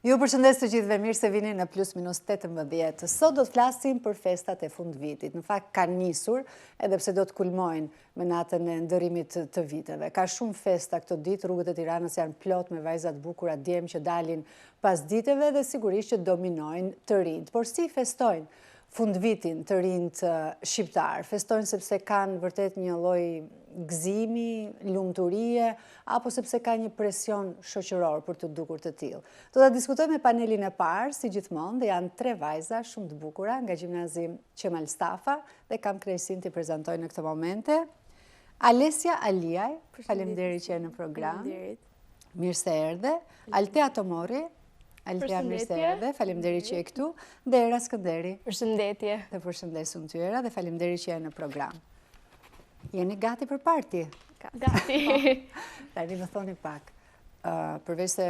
Ju përshëndes të gjithëve, mirë se vini në plus minus 18. Sot do të flasim për festat e fundvitit. Në fakt kanë nisur, edhe pse do të kulmojnë me natën e ndërrimit të viteve. Ka shumë festa këto ditë, rrugët e Tiranës janë plot me vajza të bukura, djem që dalin pasditeve dhe sigurisht që dominojnë të rinjtë. Por si festojnë fundvitin të rinjtë shqiptarë? Festojnë sepse kanë vërtet një lloj gëzimi, lumturie, apo sepse ka një presion shoqëror për t'u dukur të tillë. Do ta diskutojmë me panelin e parë, si gjithmonë, dhe janë tre vajza shumë të bukura nga gjimnazi Qemal Stafa dhe kam kënaqësinë t'i prezantoj në këto momente. Alesia Aliaj, faleminderit që je në program. Mirë se erdhe. Altea Tomorri, Altea mirë se erdhe, faleminderit që je këtu. Dhe Era Skënderi. Përshëndetje. Të përshëndes unë ty Era dhe faleminderit që je në program. Jeni gati për party? Gati. Tani më thoni pak, përveç se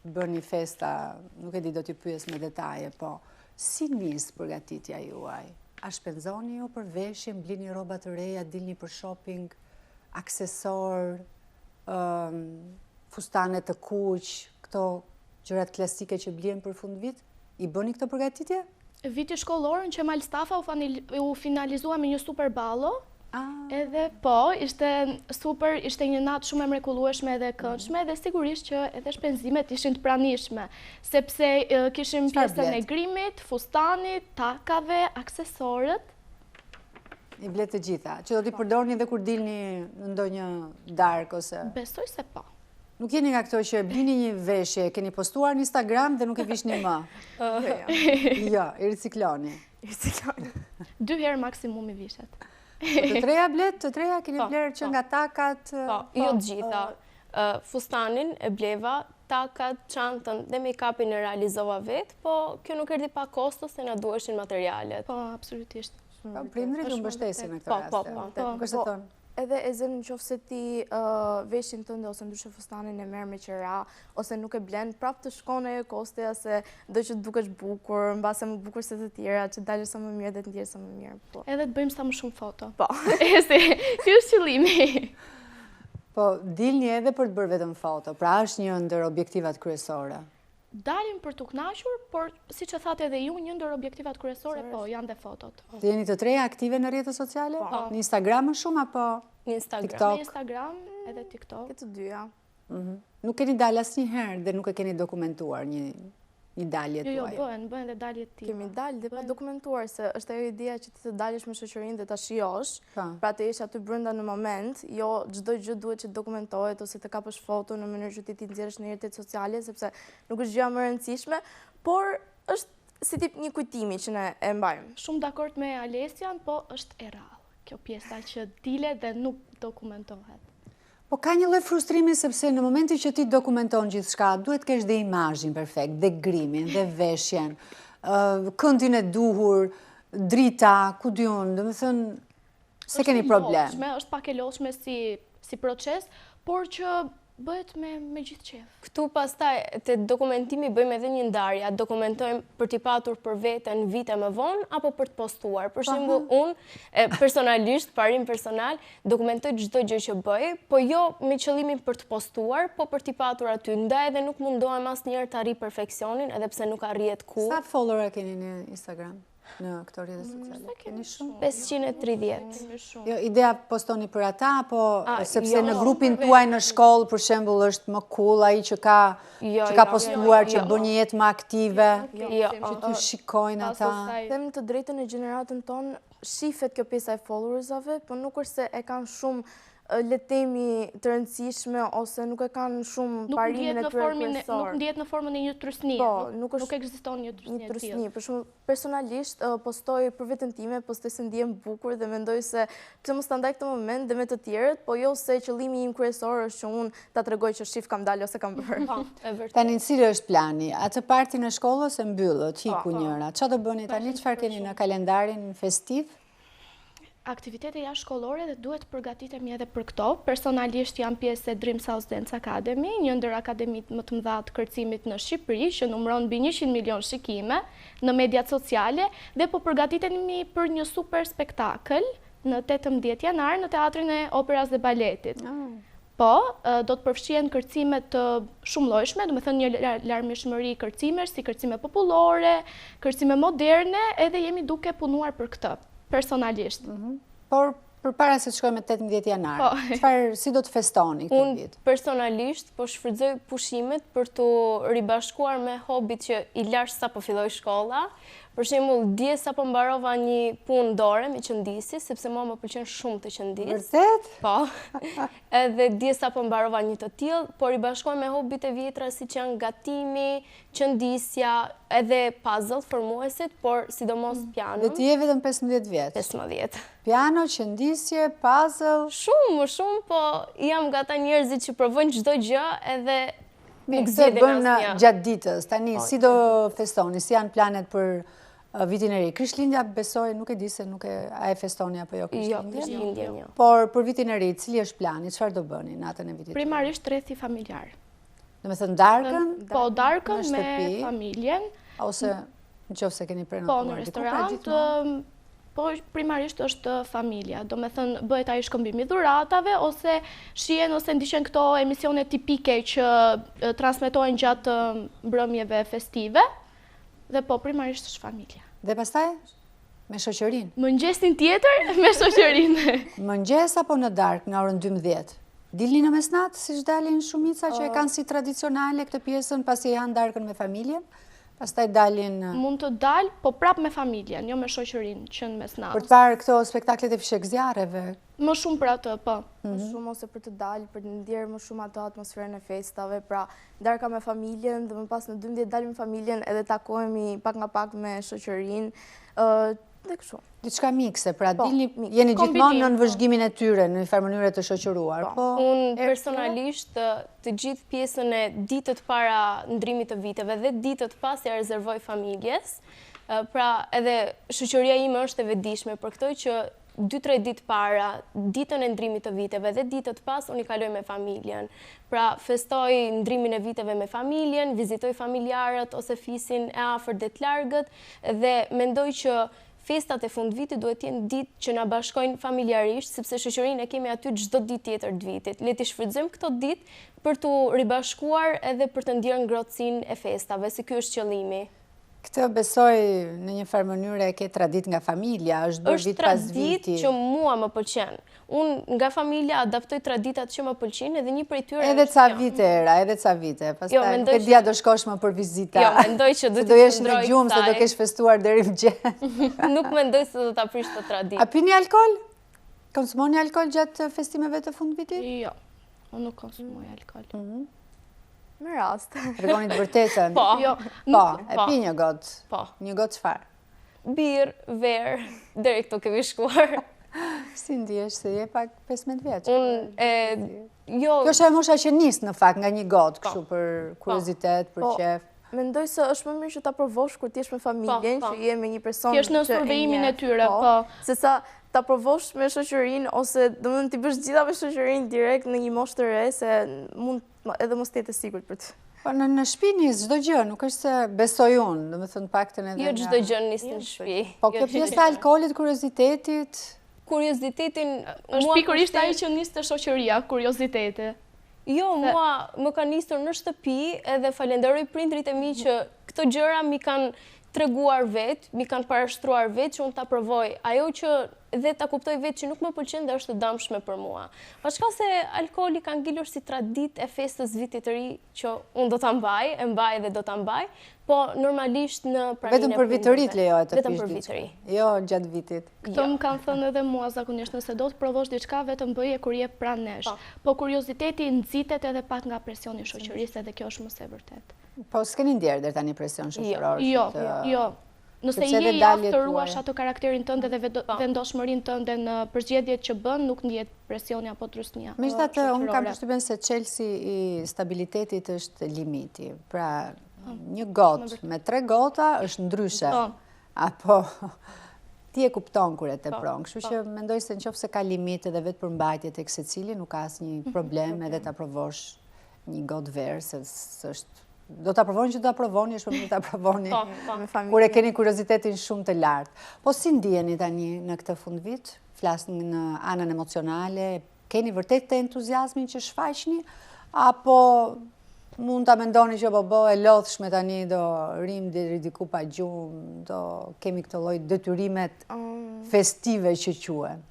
bëni festa, nuk e di do t'i pyes me detaje, po si nis përgatitja juaj? A shpenzoni ju për veshje, blini rroba të reja, dilni për shopping, aksesorë, fustane të kuq, këto gjërat klasike që blihen për fundvit, i bëni këto përgatitje? Viti shkollor në Qemal Stafa u finalizua me një super ballo, ah. edhe po, ishte super, ishte një natë shumë e mrekullueshme edhe e këndshme, dhe sigurisht që edhe shpenzimet ishin të pranishme, sepse kishim pjesën e grimit, fustanit, takave, aksesorët, I bletë të gjitha, që do t'i përdorni dhe kur dilni në ndonjë darkë ose... Besoj se po. Nuk jeni nga këto që blini një veshje, keni postuar në Instagram dhe nuk e vishni më. Jo, jo. Jo, i ricikloni. I ricikloni. Dy herë maksimumi vishet. Po të treja bletë, të treja keni po, blerë që po. nga takat... Po, jo të gjitha. Fustanin e bleva, takat, çantën dhe make-upin e realizova vetë, po kjo nuk erdhi pa kosto se na duheshin materialet. Po, absolutisht. Po, prindërit ju mbështesin në këto po, po, raste. Po, po, Nuk është të thonë. Edhe e zëmë në qoftë se ti veshin tënde ose ndryshe fustanin e merr me qera, ose nuk e blen, prapë të shkon ajo kostoja se do që të dukesh bukur, mbase më bukur se të tjera, që të dalësh sa më mirë dhe të ndihesh sa më mirë. Po. Edhe të bëjmë sa më shumë foto. Po. Se, ky është qëllimi. Po, dilni edhe për të bërë vetëm foto, pra është një ndër objektivat kryesore. Dalim për t'u kënaqur, por siç e thatë edhe ju, një ndër objektivat kryesore, po, janë dhe fotot. Të jeni të treja aktive në rrjetet sociale? Po. Në Instagram më shumë apo Në Instagram. TikTok? Në Instagram edhe TikTok. Këtë dyja. Mhm. Nuk keni dalë asnjëherë dhe nuk e keni dokumentuar një një dalje Jo, jo, tuaj. bëhen, bëhen dhe dalje të tilla. Kemi dalë dhe pa dokumentuar se është ajo ideja që ti të dalësh me shoqërinë dhe ta shijosh, Po. pra të jesh aty brenda në moment, jo çdo gjë duhet që të dokumentohet ose të kapësh foto në mënyrë që ti t'i nxjerrësh në rrjetet sociale, sepse nuk është gjëja më e rëndësishme, por është si tip një kujtimi që ne e mbajmë. Shumë dakord me Alesian, po është e rrallë kjo pjesa që dilet dhe nuk dokumentohet. Po ka një lloj frustrimi sepse në momentin që ti dokumenton gjithçka, duhet të kesh dhe imazhin perfekt, dhe grimin, dhe veshjen, këndin e duhur, drita, ku di unë, domethënë, se keni problem. Është pak e lodhshme si, si proces, por që bëhet me, me gjithë qejf. Këtu pastaj te dokumentimi bëjmë edhe një ndarje, a dokumentojmë për t'i patur për veten vite më vonë apo për të postuar. Për shembull, unë personalisht, parim personal, dokumentoj çdo gjë që bëj, po jo me qëllimin për të postuar, po për t'i patur aty. Ndaj edhe nuk mundohem asnjëherë të arrij perfeksionin, edhe pse nuk arrihet kurrë. Sa follower keni në Instagram? në këto rrjete sociale? Keni shumë? 530. Jo, ideja postoni për ata, apo sepse jo, në grupin tuaj në shkollë, për shembull, është më cool ai që ka jo, që ka jo, postuar, që bën një jetë më aktive, që të shikojnë ata. Them të drejtën në gjeneratën tonë, shifet kjo pjesa e followersave, po nuk është se e kanë shumë le të themi të rëndësishme ose nuk e kanë shumë parimin e tyre kryesor. Nuk ndihet në formën e një trysnie. Po, nuk nuk ekziston një trysni e tillë. Për shembull, personalisht postoj për veten time, postoj se ndihem bukur dhe mendoj se pse mos ta ndaj këtë moment dhe me të tjerët, po jo se qëllimi im kryesor është që unë ta tregoj që shif kam dalë ose kam bërë. Po, e vërtetë. Tani cili është plani? Atë partin e shkollës e mbyllët, po, iku po. njëra. Çfarë do bëni tani? Çfarë keni në kalendarin festiv? Aktivitete jashtëshkollore dhe duhet të përgatitemi edhe për këto. Personalisht jam pjesë e Dreams House Dance Academy, një ndër akademitë më të mëdha të kërcimit në Shqipëri, që numëron mbi 100 milion shikime në mediat sociale dhe po përgatitemi për një super spektakël në 18 janar në Teatrin e Operas dhe Baletit. Oh. Po, do të përfshihen kërcime të shumëllojshme, domethënë një larmishmëri kërcimesh, si kërcime popullore, kërcime moderne, edhe jemi duke punuar për këtë, personalisht. Mhm. Por, përpara se të shkojmë me 18 janar, po. çfarë, si do të festoni këtë vit? Unë personalisht po shfrytëzoj pushimet për t'u ribashkuar me hobit që i lashë sapo filloi shkolla. Për shembull, dje sapo mbarova një punë dore me qëndisje, sepse mua më pëlqen shumë të qëndis. Vërtet? Po. Edhe dje sapo mbarova një të tillë, po ribashkohem me hobit e vjetra siç janë gatimi, qëndisja, edhe puzzle formuesit, por sidomos mm. piano. Dhe ti je vetëm 15 vjeç? 15. Piano, qëndisje, puzzle? Shumë, shumë, po jam nga ata njerëzit që provojnë çdo gjë edhe Nuk zgjedhin bën gjatë ditës. Tani, po, si do festoni? Si janë planet për uh, vitin e ri? Krishtlindja besoj, nuk e di se nuk e, a e festoni apo jo Krishtlindjen. Jo, Krishtlindjen jo. Por për vitin e ri, cili është plani? Çfarë do bëni natën e vitit të ri? Primarisht rrethi familjar. Domethënë darkën? Po, darkën me familjen. Ose në qoftë se keni prenotuar. Po, në restorant, Po, primarisht është familja. Domethënë, bëhet ai shkëmbimi i dhuratave, ose shihen ose ndiqen këto emisione tipike që transmetohen gjatë mbrëmjeve festive, dhe po, primarisht është familja. Dhe pastaj, me shoqërinë? Mëngjesin tjetër, me shoqërinë. Mëngjes apo në darkë, në orën 12? Dilni në mesnatë, siç dalin shumica që e kanë si tradicionale këtë pjesën, pasi e hanë darkën me familjen? Pastaj dalin... Mund të dal, po prap me familjen, jo me shoqërinë që në mesnatë. Për të parë këto spektaklet e fishekzjarreve? Më shumë për atë, po. Më mhm. shumë ose për të dalë, për të ndjerë më shumë ato atmosferën e festave, pra darka me familjen dhe më pas në 12 dalim me familjen edhe takohemi pak nga pak me shoqërinë, dhe kështu. Diçka mikse, pra po, dilni, jeni gjithmonë nën po. vëzhgimin e tyre, në një farë mënyre të shoqëruar. Po. po. Unë personalisht të gjithë pjesën e ditët para ndrimit të viteve dhe ditët pas ia rezervoj familjes, pra edhe shoqëria ime është e vetëdijshme për këtë që 2-3 ditë para, ditën e ndrimit të viteve dhe ditët pas, unë i kaloj me familjen. Pra, festoj ndrimin e viteve me familjen, vizitoj familjarët ose fisin e afërt dhe të largët dhe mendoj që festat e fundvitit duhet të jenë ditë që na bashkojnë familjarisht, sepse shoqërinë e kemi aty çdo ditë tjetër të vitit. Le t'i shfrytëzojmë këto ditë për t'u ribashkuar edhe për të ndjerë ngrohtësinë e festave, se ky është qëllimi. Këtë besoj në një farë mënyre e ke traditë nga familja, është bërë vit pas viti. Është traditë që mua më pëlqen. Unë nga familja adaptoj traditat që më pëlqejnë edhe një prej tyre Edhe ca vite era, edhe ca vite. Pastaj jo, nuk e di a do shkosh më për vizita. Jo, mendoj që do të jesh në gjumë se do kesh festuar deri më gjatë. Nuk mendoj se do ta prish këtë traditë. A pini alkool? Konsumoni alkool gjatë festimeve të fundvitit? Jo, unë nuk konsumoj alkool. Mhm. Me rast. Tregoni të vërtetën. Po. Jo, po, e po. pi një gotë. Po. Një gotë çfarë? Birrë, verë, deri këtu kemi shkuar. Si ndihesh se je pak 15 vjeç? Unë, e, jo... Kjo është ajo mosha që nis në fakt nga një gotë, po. kështu për po. kuriozitet, për qejf. Mendoj se është më mirë që ta provosh kur ti je me familjen, që je me një person që e njeh. Ti je në survejimin e tyre, po. Se sa ta provosh me shoqërinë, ose domethënë t'i bësh gjitha me shoqërinë direkt në një moshë të re, se mund edhe mos të jetë e sigurt për ty. Po në në shtëpi nis çdo gjë, nuk është se besoj unë, domethënë paktën edhe. Jo çdo gjë nis në shtëpi. Po kjo pjesë e alkoolit, kuriozitetit, kuriozitetin është pikërisht ai që nis te shoqëria, kurioziteti. Jo, mua më ka nisur në shtëpi edhe falenderoj prindërit e mi që këto gjëra m'i kanë treguar vetë, m'i kanë parashtruar vetë që unë ta provoj. Ajo që dhe ta kuptoj vetë që nuk më pëlqen dhe është e dëmshme për mua. Paçka se alkooli ka ngelur si traditë e festës vitit të ri që unë do ta mbaj, e mbaj dhe do ta mbaj, po normalisht në praninë Vetëm për vit të ri të lejohet të pish Vetëm për vit të ri. Jo gjatë vitit. Këtë jo. më kanë thënë edhe mua zakonisht, nëse do të provosh diçka, vetëm bëje kur je pranë nesh. Po. po kurioziteti nxitet edhe pak nga presioni i shoqërisë edhe kjo është më se e vërtetë. Po s'keni ndjerë deri tani presion jo, shoqëror? Jo, jo. Nëse je i aftë të ruash atë karakterin tënd dhe po. vendosmërinë tënde në përzgjedhjet që bën, nuk ndihet presioni apo trysnia. Megjithatë, unë kam përshtypjen se çelësi i stabilitetit është limiti. Pra, po, një gotë me tre gota është ndryshe. Po. Apo, ti e kupton kur e tepron. Kështu që mendoj se në qoftë se ka limit edhe vetëpërmbajtje tek secili, nuk ka asnjë problem edhe ta provosh një gotë verë, se s'është... Do ta provoni që do ta provoni, është më mirë ta provoni. Po, po, me familje. Kur e keni kuriozitetin shumë të lartë. Po si ndiheni tani në këtë fundvit? Flas në anën emocionale, Keni vërtet atë entuziazmin që shfaqni, apo mund ta mendoni që po bo e lodhshme tani do rrimë deri diku pa gjumë, do kemi këto lloj detyrimet um, festive që quhen.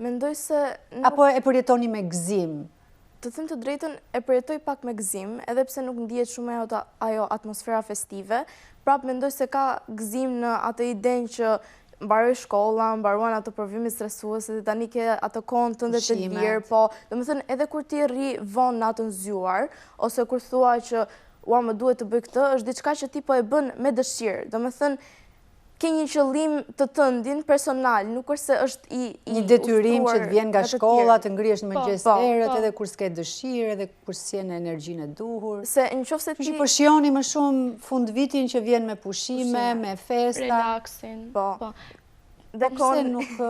Mendoj se... Apo e përjetoni me gëzim? Të them të drejtën, e përjetoj pak me gëzim, edhe pse nuk ndihet shumë ajo, ajo atmosfera festive, prapë mendoj se ka gëzim në atë idenë që mbaroi shkolla, mbaruan ato provime stresuese dhe tani ke atë kohën tënde të lirë, po, domethënë edhe kur ti rri vonë natën zgjuar, ose kur thua që ua më duhet të bëj këtë, është diçka që ti po e bën me dëshirë, domethënë ke një qëllim të tëndin personal, nuk është se është i i Një detyrim që të vjen nga shkolla, të ngrihesh në po, mëngjes po, herët, po. edhe kur s'ke dëshirë, edhe kur s'je në energjinë e duhur. Se në qoftë se ti... Po shijoni më shumë fundvitin që vjen me pushime, me festa. Relaksin. Po. Po Dhe pse nuk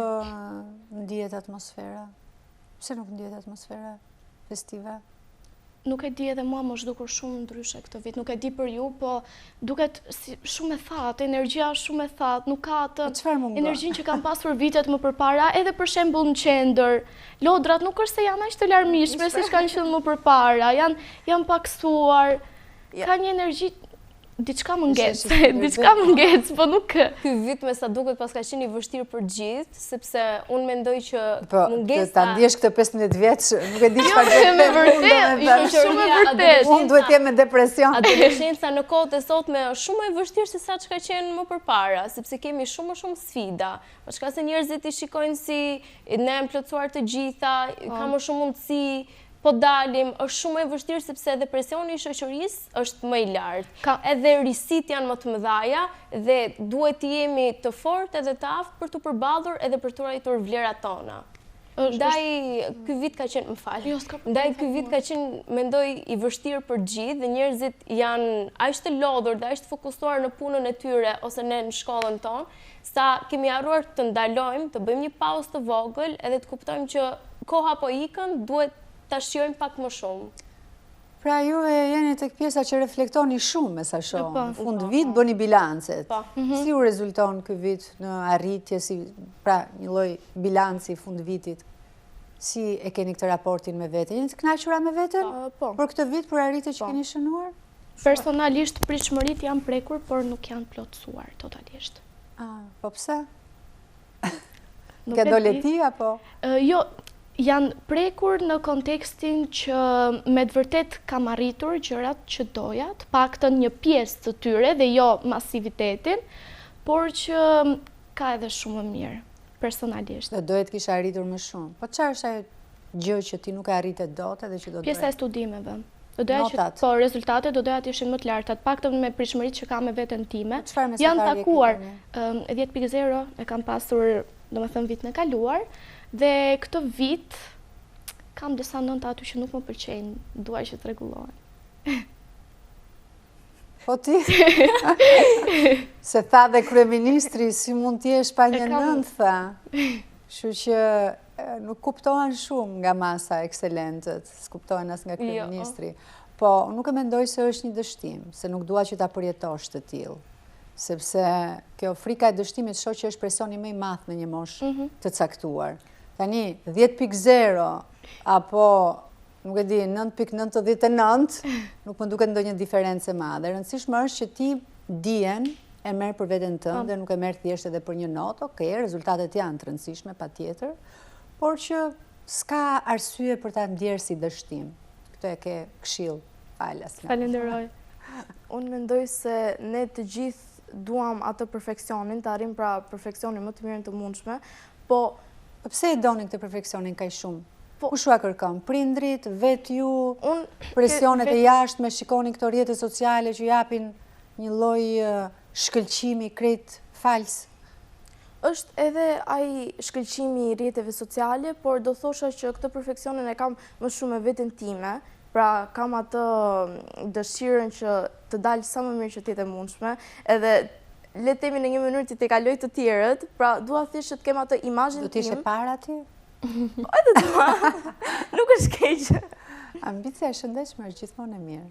ndihet atmosfera? Pse nuk ndihet atmosfera festive? Nuk e di edhe mua më është dukur shumë ndryshe këtë vit, nuk e di për ju, po duket si shumë e thatë, energjia është shumë e thatë, nuk ka atë po energjinë që kam pasur vitet më përpara, edhe për shembull në qendër. Lodrat nuk është se janë aq të larmishme siç kanë qenë më përpara, janë janë pakësuar. Ka një energji Diçka më ngec, diçka më ngec, po nuk... Ky vit me sa duket paska qenë i vështirë për gjithë, sepse unë mendoj që po, mungesa... Ta ndjesh këtë 15 vjeç, nuk e di çfarë jo, me vërtet, jo, shumë e vërtet. Unë duhet të jem me depresion. Adoleshenca në kohët e sotme është shumë e vështirë se sa ç'ka qenë më përpara, sepse kemi shumë më shumë sfida. Po çka se njerëzit i shikojnë si ne janë plotësuar të gjitha, ka po. më shumë mundësi, po dalim, është shumë e vështirë sepse edhe presioni i shoqërisë është më i lartë. Edhe risitë janë më të mëdhaja dhe duhet të jemi të fortë edhe të aftë për t'u përballur edhe për të ruajtur vlerat tona. Ndaj ky vit ka qenë, më fal. Jo, Ndaj ky vit ka qenë, mendoj, i vështirë për të gjithë dhe njerëzit janë aq të lodhur dhe aq të fokusuar në punën e tyre ose ne në shkollën tonë, sa kemi harruar të ndalojmë, të bëjmë një pauzë të vogël edhe të kuptojmë që koha po ikën, duhet ta shijojmë pak më shumë. Pra ju e jeni tek pjesa që reflektoni shumë me sa shoh. Po. Në fund po, vit po. bëni bilancet. Po. Mhm. Si u rezulton ky vit në arritje, si pra një lloj bilanci fund vitit? Si e keni këtë raportin me veten? Jeni të kënaqura me veten? Po. Për këtë vit, për arritjet që keni shënuar? Personalisht pritshmëritë janë prekur, por nuk janë plotësuar totalisht. Ah, po pse? Nuk e dole ti apo? Jo, janë prekur në kontekstin që me të vërtetë kam arritur gjërat që doja, të paktën një pjesë të tyre dhe jo masivitetin, por që ka edhe shumë më mirë, personalisht. Do doje të kishe arritur më shumë. Po çfarë është ajo gjë që ti nuk e arrite dot edhe që do doje? Pjesa e studimeve. Do doja që po rezultatet do doja të ishin më të larta, të paktën me pritshmëritë që kam me veten time. Po çfarë mesatare Janë takuar 10.0 e kam pasur, domethënë vitin e kaluar dhe këtë vit kam disa nënta aty që nuk më pëlqejnë, dua që të rregullohen. Po ti? Se tha dhe kryeministri, si mund të jesh pa një nëntë, tha. Kështu që nuk kuptohen shumë nga masa ekselentët, s'kuptohen as nga jo. kryeministri. Po, nuk e mendoj se është një dështim, se nuk dua që ta përjetosh të tillë. Sepse kjo frika e dështimit shoh që është presioni më i madh në një moshë mhm. të caktuar. Tani, 10.0 apo nuk e di, 9.99, nuk më duket ndonjë diferencë e madhe. E rëndësishme është që ti dijen e merr për veten tënde, po. nuk e merr thjesht edhe për një notë, ok, rezultatet janë të rëndësishme, patjetër, por që s'ka arsye për ta ndjerë si dështim. Këtë e ke këshillë falas. Falenderoj. Unë mendoj se ne të gjithë duam atë perfeksionin, të arrijmë pra perfeksionin më të mirën të mundshme, po Po pse e doni këtë perfeksionin kaq shumë? Po, Kush ua kërkon? Prindrit, vetë ju, presionet e jashtme, shikoni këto rrjete sociale që japin një lloj shkëlqimi krejt fals? Është edhe ai shkëlqimi i rrjeteve sociale, por do thosha që këtë perfeksionin e kam më shumë me veten time, pra kam atë dëshirën që të dal sa më mirë që të jetë e mundshme, edhe le të themi në një mënyrë t'i tejkaloj të tjerët, pra dua thjesht që të kem atë imazhin tim. Do të ishe para ti? Po edhe dua. Nuk është keq. Ambicia e shëndetshme është gjithmonë e mirë.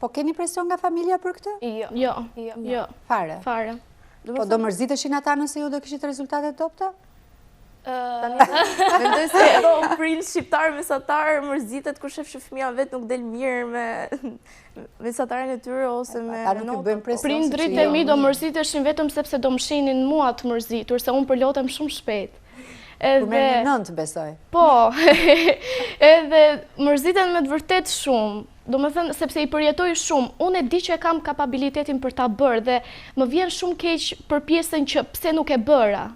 Po keni presion nga familja për këtë? Jo. Jo. Jo. jo. Fare. Fare. Po do mërziteshin ata nëse ju do kishit rezultate të dobëta? Tani, mendoj se edhe prind shqiptar mesatar mërzitet kur shef që fëmija vet nuk del mirë me mesataren e tyre ose me notën. Prindërit e mi do mërziteshin vetëm sepse do më shihnin mua të mërzitur, se unë përlotem shumë shpejt. Edhe... Kur merr një nëntë, besoj. Po, edhe mërziten me të vërtetë shumë. Domethënë, sepse i përjetoj shumë, unë e di që e kam kapabilitetin për ta bërë dhe më vjen shumë keq për pjesën që pse nuk e bëra.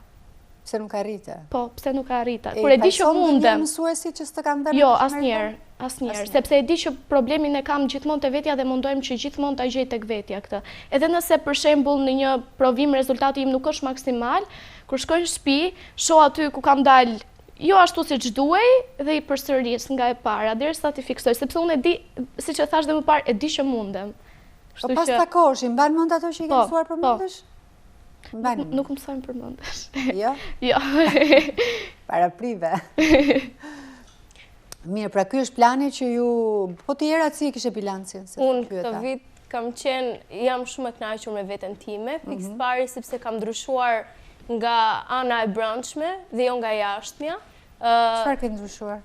Pse nuk arrite? Po, pse nuk arrita. Kur e di që mundem. E mësuesit që s'të kanë dhënë? Jo, asnjëherë, asnjëherë, sepse e di që problemin e kam gjithmonë te vetja dhe mundohem që gjithmonë ta gjej tek vetja këtë. Edhe nëse për shembull në një provim rezultati im nuk është maksimal, kur shkoj në shtëpi, shoh aty ku kam dalë jo ashtu siç duhej dhe i përsëris nga e para derisa t'i fiksoj, sepse unë e di, siç e thashë dhe më parë, e di që mundem. Po pas takosh, i mban mend ato që i ke po, mësuar përmendësh? Po. Mban. Nuk mësojmë përmendësh. Jo? Jo. Paraprive. Mirë, pra ky është plani që ju... Po ti Era si e kishe bilancin? Unë këtë vit kam qenë, jam shumë e kënaqur me veten time, mhm. pikësëpari sepse kam ndryshuar nga ana e brendshme dhe jo nga e jashtmja. Çfarë ke ndryshuar?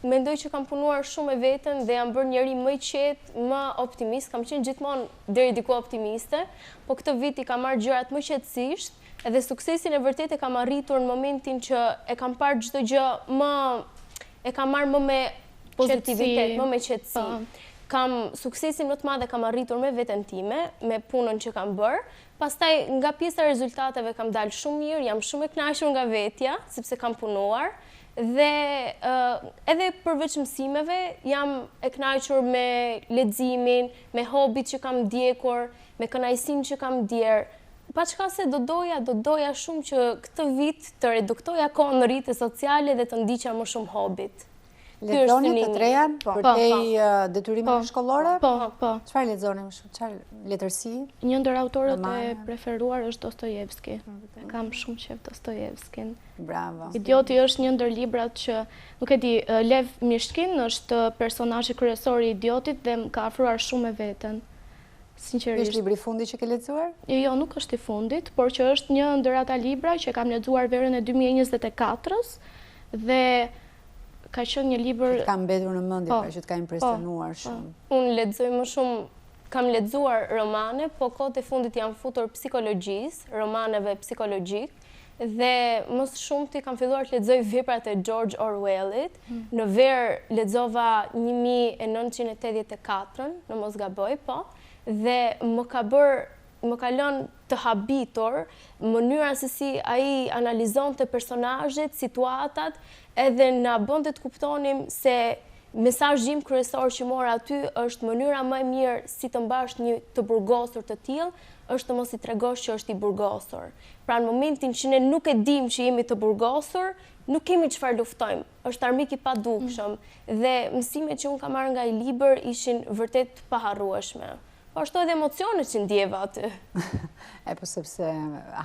Mendoj që kam punuar shumë me veten dhe jam bërë njeri më i qetë, më optimist, kam qenë gjithmonë deri diku optimiste, po këtë vit i kam marrë gjërat më qetësisht, edhe suksesin e vërtetë e kam arritur në momentin që e kam parë çdo gjë më e kam marrë më me pozitivitet, më me qetësi. Po. Kam suksesin më të madh e kam arritur me veten time, me punën që kam bërë. Pastaj nga pjesa e rezultateve kam dalë shumë mirë, jam shumë e kënaqur nga vetja, sepse kam punuar dhe edhe përveç mësimeve jam e kënaqur me leximin, me hobit që kam ndjekur, me kënaqësinë që kam ndjerë. Paçka se do doja, do doja shumë që këtë vit të reduktoja kohën në rrjete sociale dhe të ndiqja më shumë hobit. Lexoni të treja po. përtej po. detyrimeve po. shkollore? Po, po. Çfarë lexoni më shumë? Çfarë letërsi? Një ndër autorët e preferuar është Dostojevski. Kam shumë qejf Dostojevskin. Bravo. Idioti është një ndër librat që, nuk e di, Lev Mishkin është personazhi kryesor i Idiotit dhe më ka afruar shumë me veten. Sinqerisht. Është libri i fundit që ke lexuar? Jo, jo, nuk është i fundit, por që është një ndër ata libra që kam lexuar verën e 2024-s dhe ka qenë një libër që të ka mbetur në mendje, po, pra që të ka impresionuar po, shumë. Po. Unë lexoj më shumë kam lexuar romane, po kohët e fundit jam futur psikologjisë, romaneve psikologjik dhe më së shumti kam filluar të lexoj veprat e George Orwellit. Mm. Në verë lexova 1984-ën, në mos gaboj, po, dhe më ka bërë më ka lënë të habitur mënyra se si ai analizonte personazhet, situatat, edhe na bënte të kuptonim se mesazhi im kryesor që mora aty është mënyra më e mirë si të mbash një të burgosur të tillë, është të mos i tregosh që është i burgosur. Pra në momentin që ne nuk e dimë që jemi të burgosur, nuk kemi çfarë luftojmë, është armik i padukshëm mm. dhe mësimet që unë kam marrë nga ai libër ishin vërtet të paharrueshme. Po ashtu edhe emocionet që ndjeva aty. E po sepse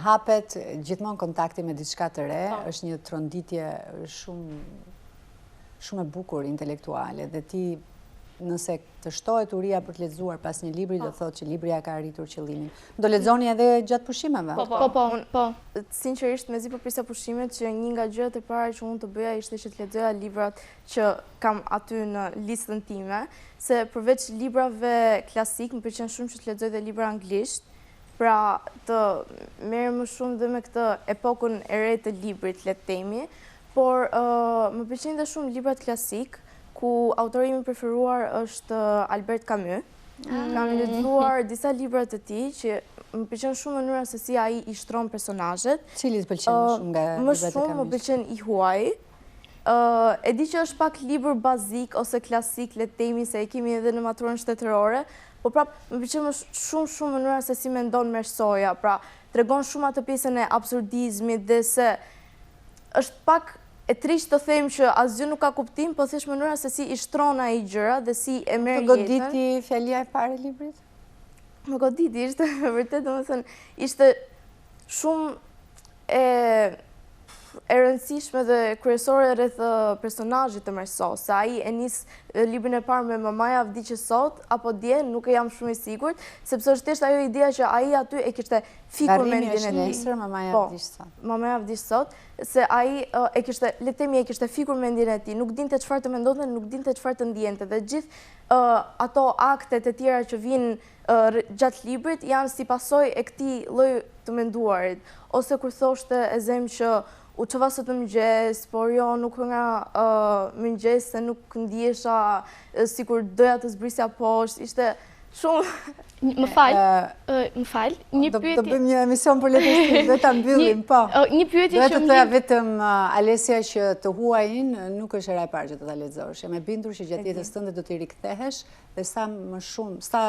hapet gjithmonë kontakti me diçka të re, po. është një tronditje shumë shumë e bukur intelektuale dhe ti nëse të shtohet uria për të lexuar pas një libri, do po. thotë që libri ia ka arritur qëllimin. Do lexoni edhe gjatë pushimeve? Po, po, po. po. Sinqerisht, mezi po prisja pushimet që një nga gjërat e para që unë të bëja ishte që të lexoja librat që kam aty në listën time, se përveç librave klasik, më pëlqen shumë që të lexoj dhe libra anglisht, pra të merrem më shumë dhe me këtë epokën e re të librit, le të themi, por më pëlqejnë dhe shumë librat klasik, ku autori im i preferuar është Albert Camus. Mm. Kam lexuar disa libra të tij që më pëlqen shumë mënyra se si ai i shtron personazhet. Cili të pëlqen më shumë nga librat e Camus? Më shumë më pëlqen I huaji. E di që është pak libër bazik ose klasik, le të themi se e kemi edhe në maturën shtetërore, po prap më pëlqen më shumë shumë mënyra se si mendon Mersoja, pra tregon shumë atë pjesën e absurdizmit dhe se është pak e trishtë të them që asgjë nuk ka kuptim, po thjesht mënyra se si i shtron ai gjërat dhe si e merr jetën. Të goditi fjalia e parë e librit? Më goditi, ishte vërtet, domethënë, ishte shumë e... e rëndësishme dhe kryesore rreth personazhit të Merso, se ai e nis librin e parë me mamaja vdiq sot apo dje, nuk e jam shumë i sigurt, sepse është thjesht ajo ideja që ai aty e kishte fikur mendjen e tij. Varrimi është nesër, mamaja po, vdiq sot. Mamaja vdiq sot, se ai e kishte, le të themi e kishte fikur mendjen e tij, nuk dinte çfarë të mendonte, nuk dinte çfarë të ndiente dhe gjithë ato aktet e tjera që vijnë gjatë librit janë si pasojë e këtij lloj të menduarit. Ose kur thoshte e zëmë që u çova sot në mëngjes, por jo nuk hëngra mëngjes se nuk ndihesha sikur doja të zbrisja poshtë, ishte shumë... Më fal, më fal, një pyetje... Do bëjmë një emision për letërsinë, do ta mbyllim, po. Një pyetje që... Do të thoja vetëm, Alesia, që të huajin nuk është hera e parë që do ta lexosh. Jam e bindur që gjatë jetës tënde do t'i rikthehesh Dhe sa më shumë, sa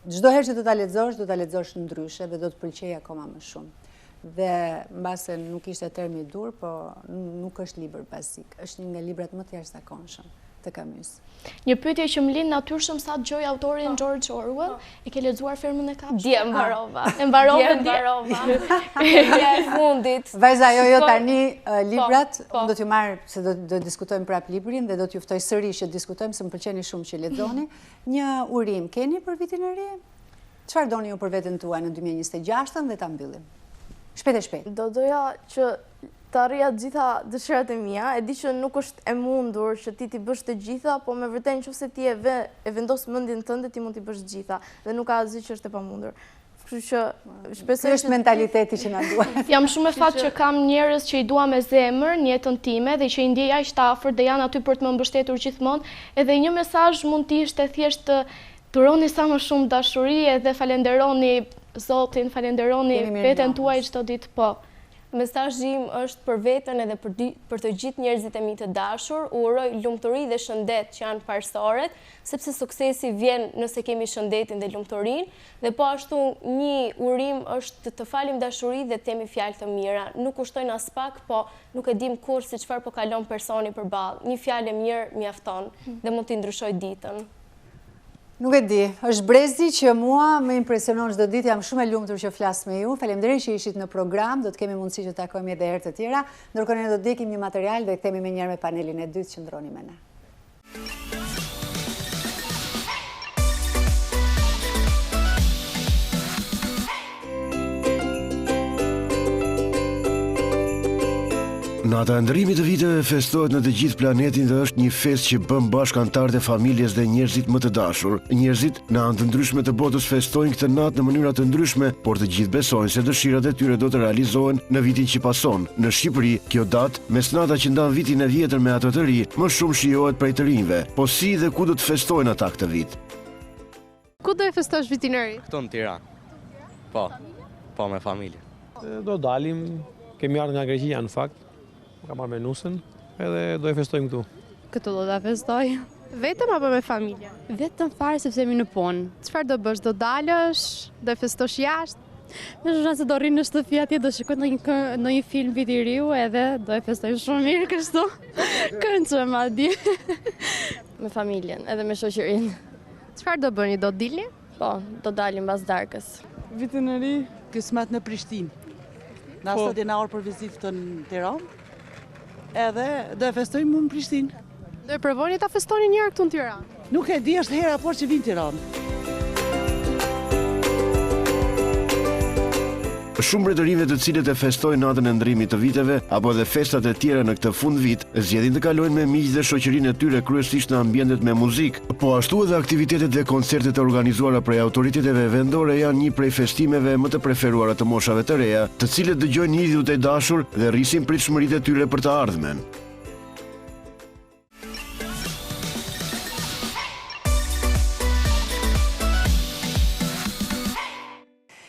çdo herë që do ta lexosh, do ta lexosh ndryshe dhe do të pëlqejë akoma më shumë. Dhe mbase nuk ishte termi i duhur, po nuk është libër bazik. Është një nga librat më të jashtëzakonshëm të Camus. Një pyetje që më lind natyrshëm sa dëgjoj autorin po. George Orwell, po. e ke lexuar Fermën e Kafshëve? Dje mbarova. E mbarova dje. Mbarova. Dje e fundit. Vajza, jo, jo, tani po, librat, unë do t'ju marr se do të diskutojmë prapë librin dhe do t'ju ftoj sërish që të diskutojmë, se më pëlqeni shumë që lexoni. Një urim keni për vitin e ri? Çfarë doni ju për veten tuaj në 2026-ën dhe ta mbyllim? Shpejt e shpejt. Do doja që të arrija të gjitha dëshirat e mia, e di që nuk është e mundur që ti t'i bësh të gjitha, po me vërtet në qoftë se ti e ve, e vendos mendjen tënde, ti mund t'i bësh të gjitha dhe nuk ka asgjë që është e pamundur. Kështu që shpresoj që është mentaliteti që na duhet. Jam shumë me fat që kam njerëz që i dua me zemër në jetën time dhe që i ndjej aq të afërt dhe janë aty për të më mbështetur gjithmonë. Edhe një mesazh mund të ishte thjesht dhuroni sa më shumë dashuri edhe falenderoni Zotin, falenderoni veten tuaj çdo ditë, po. Mesazhi im është për veten edhe për për të gjithë njerëzit e mi të dashur, u uroj lumturi dhe shëndet që janë parësoret, sepse suksesi vjen nëse kemi shëndetin dhe lumturinë, dhe po ashtu një urim është të falim dashuri dhe të themi fjalë të mira. Nuk kushtojnë aspak, po nuk e dimë kurrë se çfarë po kalon personi përballë. Një fjalë e mirë mjafton dhe mund t'i ndryshojë ditën. Nuk e di, është brezi që mua më impresionon çdo ditë, jam shumë e lumtur që flas me ju. Faleminderit që ishit në program, do të kemi mundësi që të takohemi edhe herë të tjera. Ndërkohë ne do të ndjekim një material dhe kthehemi menjëherë me panelin e dytë, qëndroni me ne. Nata e ndërrimit të viteve festohet në të gjithë planetin dhe është një festë që bën bashkë anëtarët e familjes dhe njerëzit më të dashur. Njerëzit në anë të ndryshme të botës festojnë këtë natë në mënyra të ndryshme, por të gjithë besojnë se dëshirat e tyre do të realizohen në vitin që pason. Në Shqipëri, kjo datë, mesnata që ndan vitin e vjetër me atë të ri, më shumë shijohet prej të rinjve. Po si dhe ku do të festojnë ata këtë vit? Ku do e festosh vitin e ri? Këtu në Tiranë. Po. Po me familje. Do dalim, kemi ardhur nga Greqia në fakt. Kam ardhur me nusen, edhe do e festojmë këtu. Këtu do ta festoj. Vetëm apo me familje? Vetëm fare sepse jemi në punë. Çfarë do bësh? Do dalësh? Do e festosh jashtë? Me shumë shanse do rri në shtëpi atje, do shikoj ndonjë ndonjë film viti i riu edhe do e festoj shumë mirë kështu. Këndshëm madje. Me familjen, edhe me shoqërinë. Çfarë do bëni, do dilni? Po, do dalim pas darkës. Vitin e ri? Kismet në Prishtinë. Na po. sot jena ardhë për vizitë këtu në Tiranë. Edhe do e festojmë në Prishtinë. Do e provoni ta festoni një herë këtu në Tiranë? Nuk e di, është hera e parë që vij në Tiranë. Shumë prej të rinjve të cilët e festojnë natën e ndërrimit të viteve apo edhe festat e tjera në këtë fundvit, zgjedhin të kalojnë me miqtë dhe shoqërinë e tyre kryesisht në ambientet me muzikë. Po ashtu edhe aktivitetet dhe koncertet e organizuara prej autoriteteve vendore janë një prej festimeve më të preferuara të moshave të reja, të cilët dëgjojnë idhujt e dashur dhe rrisin pritshmëritë e tyre për të ardhmen.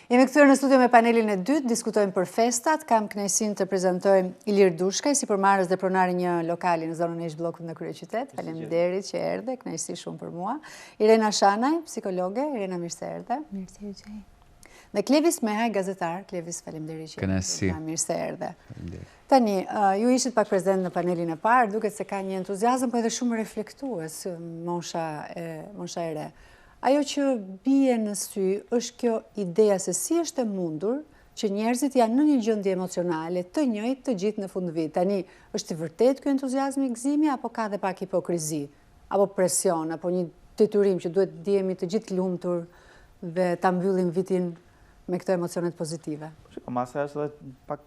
Jemi kthyer në studio me panelin e dytë, diskutojmë për festat, kam kënaqësinë të prezantoj Ilir Dushkaj, sipërmarrës dhe pronar i një lokali në zonën e ish-bllokut në kryeqytet. Faleminderit që erdhe, kënaqësi shumë për mua. Irena Shanaj, psikologe, Irena mirë se erdhe. Mirë se ju gjej. Dhe Klevis Mehaj, gazetar, Klevis faleminderit që erdhe. Mirë se erdhe. Faleminderit. Tani, ju ishit pak prezent në panelin e parë, duket se ka një entuziazëm, po edhe shumë reflektues mosha e mosha e re. Ajo që bie në sy është kjo ideja se si është e mundur që njerëzit janë në një gjendje emocionale të njëjtë të gjithë në fundvit. Tani, është i vërtetë ky entuziazmi gëzimi apo ka dhe pak hipokrizi, apo presion, apo një detyrim që duhet të ndihemi të gjithë lumtur dhe ta mbyllim vitin me këto emocionet pozitive? Po, mbase është edhe pak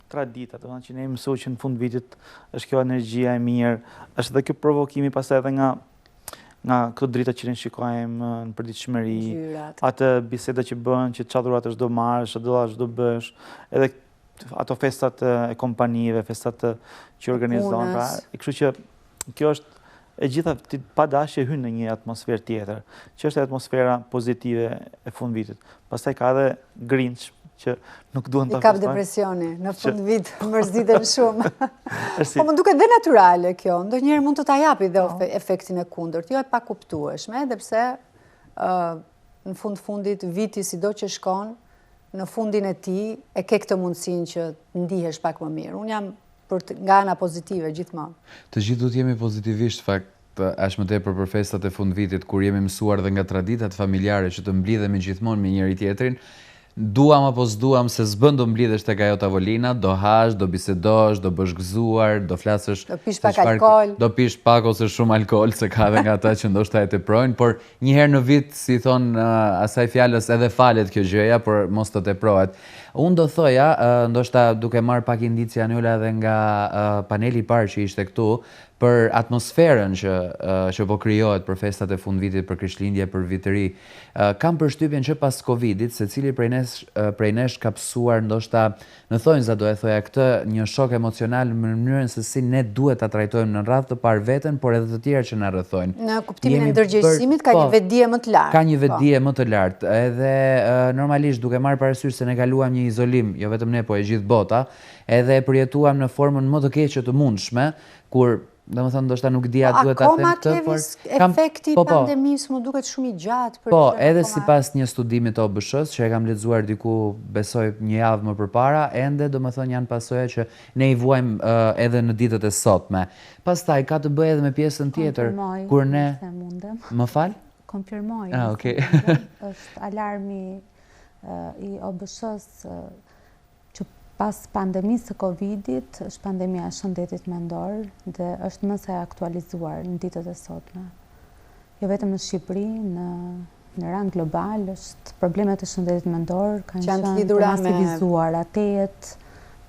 tradita, domethënë që ne jemi mësuar që në fund vitit është kjo energjia e mirë, është edhe kjo provokimi pastaj edhe nga nga këto drita që ne shikojmë në përditshmëri, atë biseda që bëhen që ça dhuratash do marrësh, ça dhuratash do bësh, edhe ato festat e kompanive, festat që organizohen, pra, kështu që kjo është e gjitha ti pa dashje hyn në një atmosferë tjetër, që është atmosfera pozitive e fund vitit. Pastaj ka edhe Grinch që nuk duan ta festojnë. I kap depresioni, në fund vit mërziten shumë. Po më duket dhe natyrale kjo, ndonjëherë mund të ta japi dhe po. efektin e kundërt, jo e pakuptueshme, edhe pse në fund fundit viti sido që shkon, në fundin e tij e ke këtë mundësinë që ndihesh pak më mirë. Unë jam për nga ana pozitive gjithmonë. Të gjithë duhet jemi pozitivisht fakt aq më tepër për festat e fundvitit, kur jemi mësuar dhe nga traditat familjare që të mblidhemi gjithmonë me njëri-tjetrin, duam apo s'duam se s'bën do mblidhesh tek ajo tavolina, do hash, do bisedosh, do bësh gëzuar, do flasësh Do pish pak alkool. Do pish pak ose shumë alkool, se ka edhe nga ata që ndoshta e teprojnë, por një herë në vit, si i thonë asaj fjalës, edhe falet kjo gjëja, por mos të teprohet. Unë do thoja, ndoshta duke marrë pak indicie Anjola edhe nga paneli i parë që ishte këtu, për atmosferën që që po krijohet për festat e fundvitit, për Krishtlindje, për Vit të Ri. Kam përshtypjen që pas Covidit, secili prej nesh prej nesh ka pësuar ndoshta në thonjëza do e thoja këtë, një shok emocional në mënyrën se si ne duhet ta trajtojmë në radhë të parë veten, por edhe të tjerë që na rrethojnë. Në kuptimin e ndërgjegjësimit ka një po, vetëdije më të lartë. Ka një po. vetëdije më të lartë. Edhe normalisht duke marrë parasysh se ne kaluam një izolim, jo vetëm ne, po e gjithë bota, edhe e përjetuam në formën më të keqe të mundshme, kur, domethënë ndoshta nuk di a po, duhet ta them këtë, por kam efekti i po, po. pandemisë më duket shumë i gjatë për Po, edhe sipas një studimi të OBSH-së që e kam lexuar diku, besoj një javë më përpara, ende domethënë janë pasoja që ne i vuajmë uh, edhe në ditët e sotme. Pastaj ka të bëjë edhe me pjesën tjetër, kur ne Më fal? Konfirmoj. Ah, okay. është alarmi i OBSH-së që pas pandemisë së Covidit, është pandemia e shëndetit mendor dhe është më se e aktualizuar në ditët e sotme. Jo vetëm në Shqipëri, në në rang global, është problemet e shëndetit mendor kanë qenë të masivizuara, tejet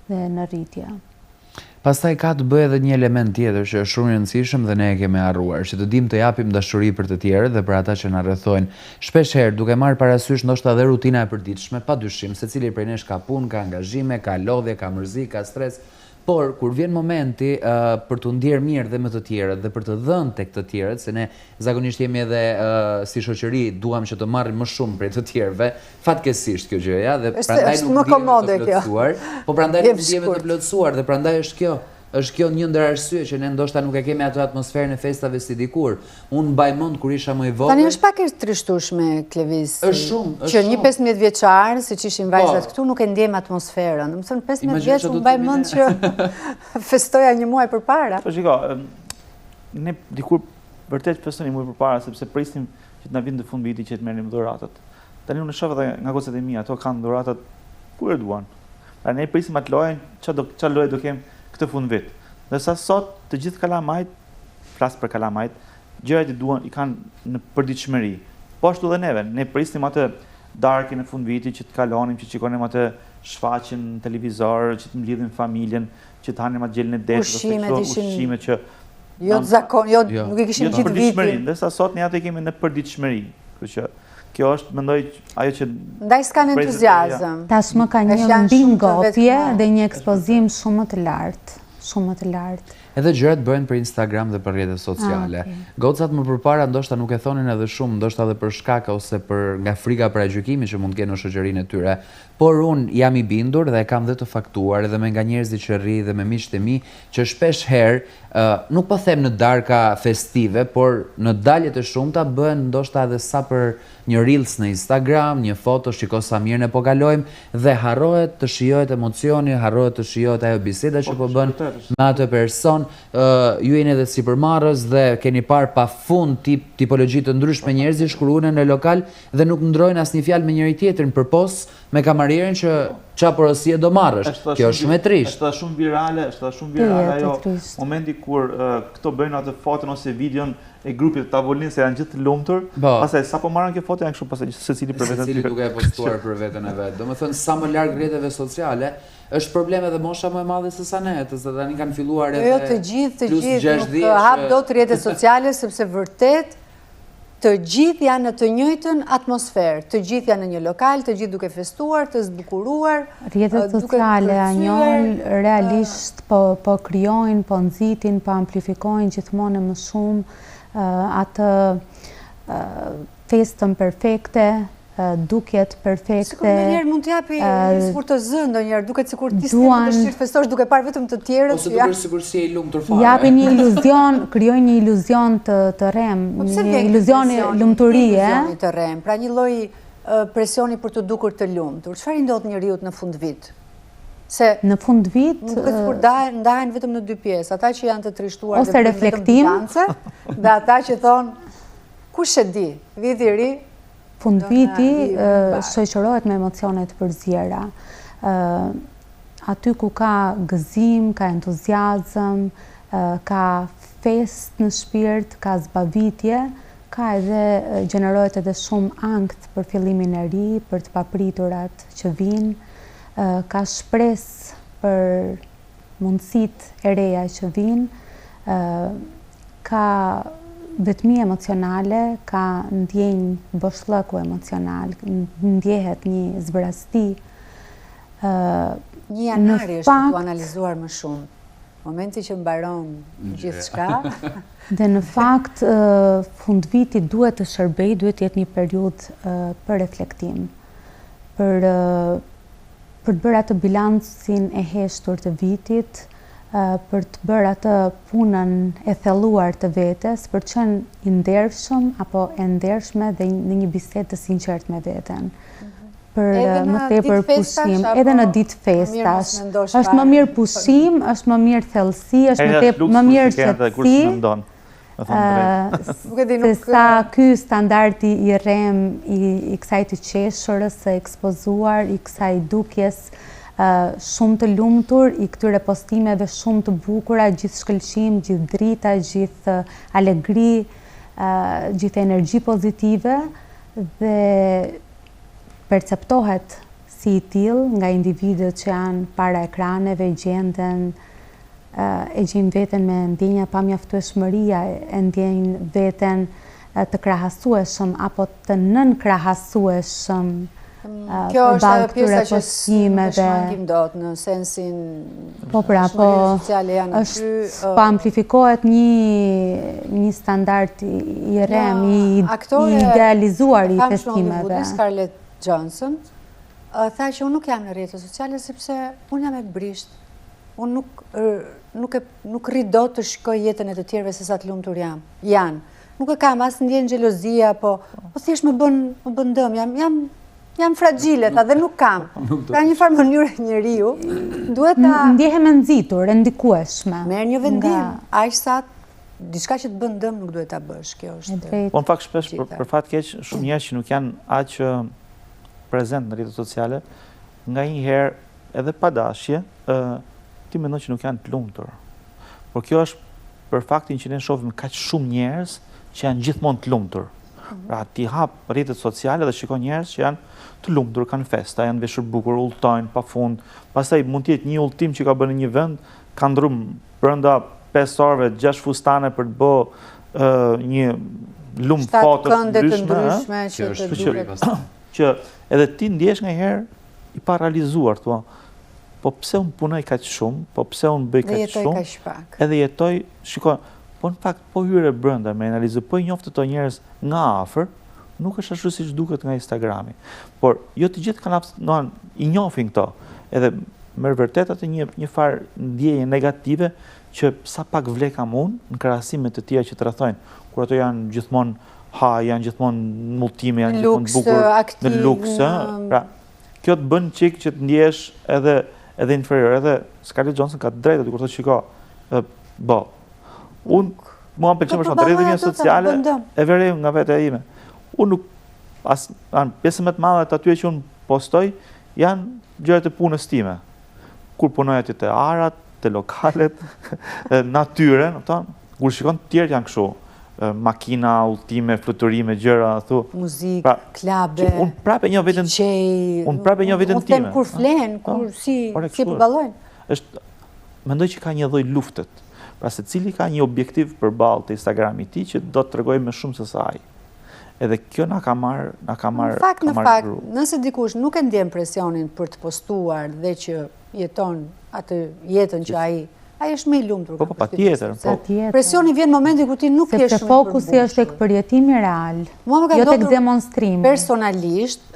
dhe në rritje. Pastaj ka të bëjë edhe një element tjetër që është shumë i rëndësishëm dhe ne e kemi harruar, që të dimë të japim dashuri për të tjerët dhe për ata që na rrethojnë. Shpesh herë, duke marrë parasysh ndoshta edhe rutina e përditshme, padyshim, secili prej nesh ka punë, ka angazhime, ka lodhje, ka mërzi, ka stres, por kur vjen momenti për t'u ndjerë mirë dhe me të tjerët dhe për të dhënë tek të tjerët, se ne zakonisht jemi edhe si shoqëri duam që të marrim më shumë prej të tjerëve, Fatkeqësisht kjo gjëja dhe prandaj nuk ndihemi të plotësuar. Po prandaj nuk ndihemi të plotësuar dhe prandaj është kjo është kjo një ndër arsyet që ne ndoshta nuk e kemi atë atmosferën e festave si dikur. Unë mbaj mend kur isha më i vogël. Tani është pak e trishtueshme Klevis. Është shumë, është shumë. Që një 15 vjeçar, siç ishin po. vajzat këtu, nuk e ndjejmë atmosferën. Domethënë 15 vjeç unë mbaj mend që festoja një muaj përpara. Po shiko, ne dikur vërtet festonim një muaj përpara sepse prisnim që të na vinte fundviti që të merrnim dhuratat. Tani unë shoh edhe nga gocat e mia, ato kanë dhuratat kur e duan. Pra ne prisim atë lojën, ça do ça loje do kem këtë fundvit. Ndërsa sot të gjithë kalamajt, flas për kalamajt, gjërat i duan, i kanë në përditshmëri. Po ashtu edhe neve, ne prisnim atë darkën e fundvitit që të kalonim, që të shikonim atë shfaqjen në televizor, që të mblidhim familjen, që të hanim atë gjelin e detit, ose kështu ushqimet që jo të zakon, jo, jo, nuk e kishim jo gjithë vitin. Ndërsa sot ne ato i kemi në përditshmëri. Kështu që Kjo është, mendoj, ajo që... Ndaj s'kanë entuziazëm. Tashmë ka një mbingopje dhe një ekspozim shumë më të lartë. Shumë më të lartë. Edhe gjërat bëhen për Instagram dhe për rrjetet sociale. Ah, Gocat më përpara ndoshta nuk e thonin edhe shumë, ndoshta edhe për shkak ose për nga frika paragjykimi që mund të kenë në shoqërinë e tyre. Por unë jam i bindur dhe e kam dhe të faktuar edhe me nga njerëzit që rri dhe me miqtë e mi që shpesh herë nuk po them në darka festive, por në daljet e shumta bëhen ndoshta edhe sa për një reels në Instagram, një foto, shiko sa mirë ne po kalojmë dhe harrohet të shijohet emocioni, harrohet të shijohet ajo biseda që po bën me atë person. Ju jeni edhe sipërmarrës dhe keni parë pafund tip tipologji të ndryshme njerëzish kur ulen në lokal dhe nuk ndrojnë asnjë fjalë me njëri-tjetrin përpos me kamarierin që ça porosie do marrësh. Kjo është shumë e trishtë. Është shumë virale, është shumë virale ajo momenti kur këto bëjnë atë foton ose videon e grupit të tavolinës se janë gjithë të lumtur. Po. Pastaj sapo marrin kjo foto janë kështu pastaj secili për veten. Secili duke e postuar për veten e vet. Domethënë sa më larg rrjeteve sociale, është problem edhe mosha më e madhe se sa ne, të se tani kanë filluar jo, edhe Jo, të gjithë, të gjithë, nuk hap dot rrjetet sociale sepse vërtet Të gjithë janë në të njëjtën atmosferë, të gjithë janë në një lokal, të gjithë duke festuar, të zbukuruar, Rrjetet sociale Anjol realisht po po krijojnë, po nxitin, po amplifikojnë gjithmonë e më shumë atë festën perfekte, dukjet perfekte. Sikur ndonjëherë mund të japi sikur të zë ndonjëherë, duket sikur ti s'ke dëshirë të festosh duke parë vetëm të tjerët. Ose duket sikur s'je i lumtur fare. Japin një iluzion, krijojnë një iluzion të të rremë, po një iluzion lumturie. Iluzioni të rremë, pra një lloj presioni për t'u dukur të lumtur. Çfarë i ndodh njeriut në fundvit? Se në fundvit më duket sikur ndahen vetëm në dy pjesë, ata që janë të trishtuar dhe vetëm bilance dhe ata që thonë kush e di, viti i ri Fundviti shoqërohet me emocione të përziera. Aty ku ka gëzim, ka entuziazëm, ka festë në shpirt, ka zbavitje, ka edhe gjenerohet edhe shumë ankth për fillimin e ri, për të papriturat që vijnë, ka shpresë për mundësitë e reja që vijnë, ka vetmi emocionale, ka ndjenjë boshllëku emocional, ndjehet një zbrazëti. Një janari është për t'u analizuar më shumë. Momenti që mbaron gjithçka. Dhe në fakt, fundviti duhet të shërbejë, duhet të jetë një periudhë për reflektim, për për të bërë atë bilancin e heshtur të vitit, për të bërë atë punën e thelluar të vetes, për të qenë i ndershëm apo e ndershme dhe në një bisedë të sinqertë me veten. Për më tepër pushim, edhe në ditë festash. Është më mirë pushim, është më mirë thellësi, është më tepër më mirë qetësi. Se sa ky standardi i rremë i kësaj të qeshurës së ekspozuar, i kësaj dukjes shumë të lumtur, i këtyre postimeve shumë të bukura, gjithë shkëlqim, gjithë drita, gjithë alegri, gjithë energji pozitive dhe perceptohet si i tillë nga individët që janë para ekraneve, gjenden e gjejnë veten me ndjenja pamjaftueshmërie, e ndjejnë veten të krahasueshëm apo të nënkrahasueshëm Kjo është ajo pjesa që nuk e shmangim dot në sensin Po pra, po është po amplifikohet një një standard i rremë, i idealizuar i festimeve. Scarlett Johansson tha që unë nuk jam në rrjete sociale sepse unë jam e brishtë. Unë nuk nuk e nuk rri dot të shikoj jetën e të tjerëve se sa të lumtur jam. Janë. Nuk e kam as ndjenjë xhelozie apo po thjesht më bën më bën dëm. Jam jam jam fragile tha dhe nuk kam. Pra një farë mënyre njeriu duhet ta ndjehem e nxitur, e ndikueshme. Merr një vendim, aq sa diçka që të bën dëm nuk duhet ta bësh, kjo është. Po në fakt shpesh për, për fat keq shumë njerëz që nuk janë aq prezent në rrjetet sociale, nganjëherë edhe pa dashje, ë ti mendon që nuk janë të lumtur. Por kjo është për faktin që ne shohim kaq shumë njerëz që janë gjithmonë të lumtur. Mhm. Pra ti hap rrjetet sociale dhe shikon njerëz që janë të lumtur, kanë festa, janë veshur bukur, udhëtojnë pafund. Pastaj mund të jetë një udhëtim që ka bërë në një vend, ka ndrru brenda 5 orëve, 6 fustane për të bë një lum foto të ndryshme, që të duket. Që edhe ti ndjehesh nganjëherë i parealizuar, thua, po pse unë punoj kaq shumë, po pse unë bëj kaq shumë, kaq edhe jetoj, shiko, po në fakt po hyre brenda me analizu, po i njofte këto njerëz nga afër, nuk është ashtu siç duket nga Instagrami. Por jo të gjithë kanë aftësi, i njohin këto. Edhe merr vërtet atë një një farë ndjenje negative që sa pak vlerë kam unë në krahasim me të tjerë që të rrethojnë, kur ato janë gjithmonë ha, janë gjithmonë në udhëtime, janë gjithmonë bukur, në luks, pra kjo të bën çik që të ndjehesh edhe edhe inferior, edhe Scarlett Johansson ka të drejtë aty kur thotë shiko, bo. Unë mua më pëlqen më shumë rrjetet mia sociale, e vë re nga vetja ime. Unë nuk as an pjesën më të madhe të atyre që unë postoj. Janë gjërat e punës time. Kur punoj aty te arat, te lokalet, natyrën, kupton? Kur shikon të tjerët janë kështu, makina, udhëtime, fluturime, gjëra, thu. Muzikë, pra, klabe. Unë prapë e njoh veten. Unë prapë e njoh veten time. Unë them kur flen, po, kur si si përballojnë. Është mendoj që ka një lloj lufte. Pra secili ka një objektiv përballë te Instagrami i tij që do të tregojë më shumë se sa ai. Edhe kjo na ka marrë, na ka marrë, Në fakt, në fakt, nëse dikush nuk e ndjen presionin për të postuar dhe që jeton atë jetën që ai, ai është më i lumtur. Po, po, patjetër. Po. Presioni vjen në momentin kur ti nuk je shumë i përmbushur. Sepse fokusi është tek përjetimi real, jo tek demonstrimi. Personalisht,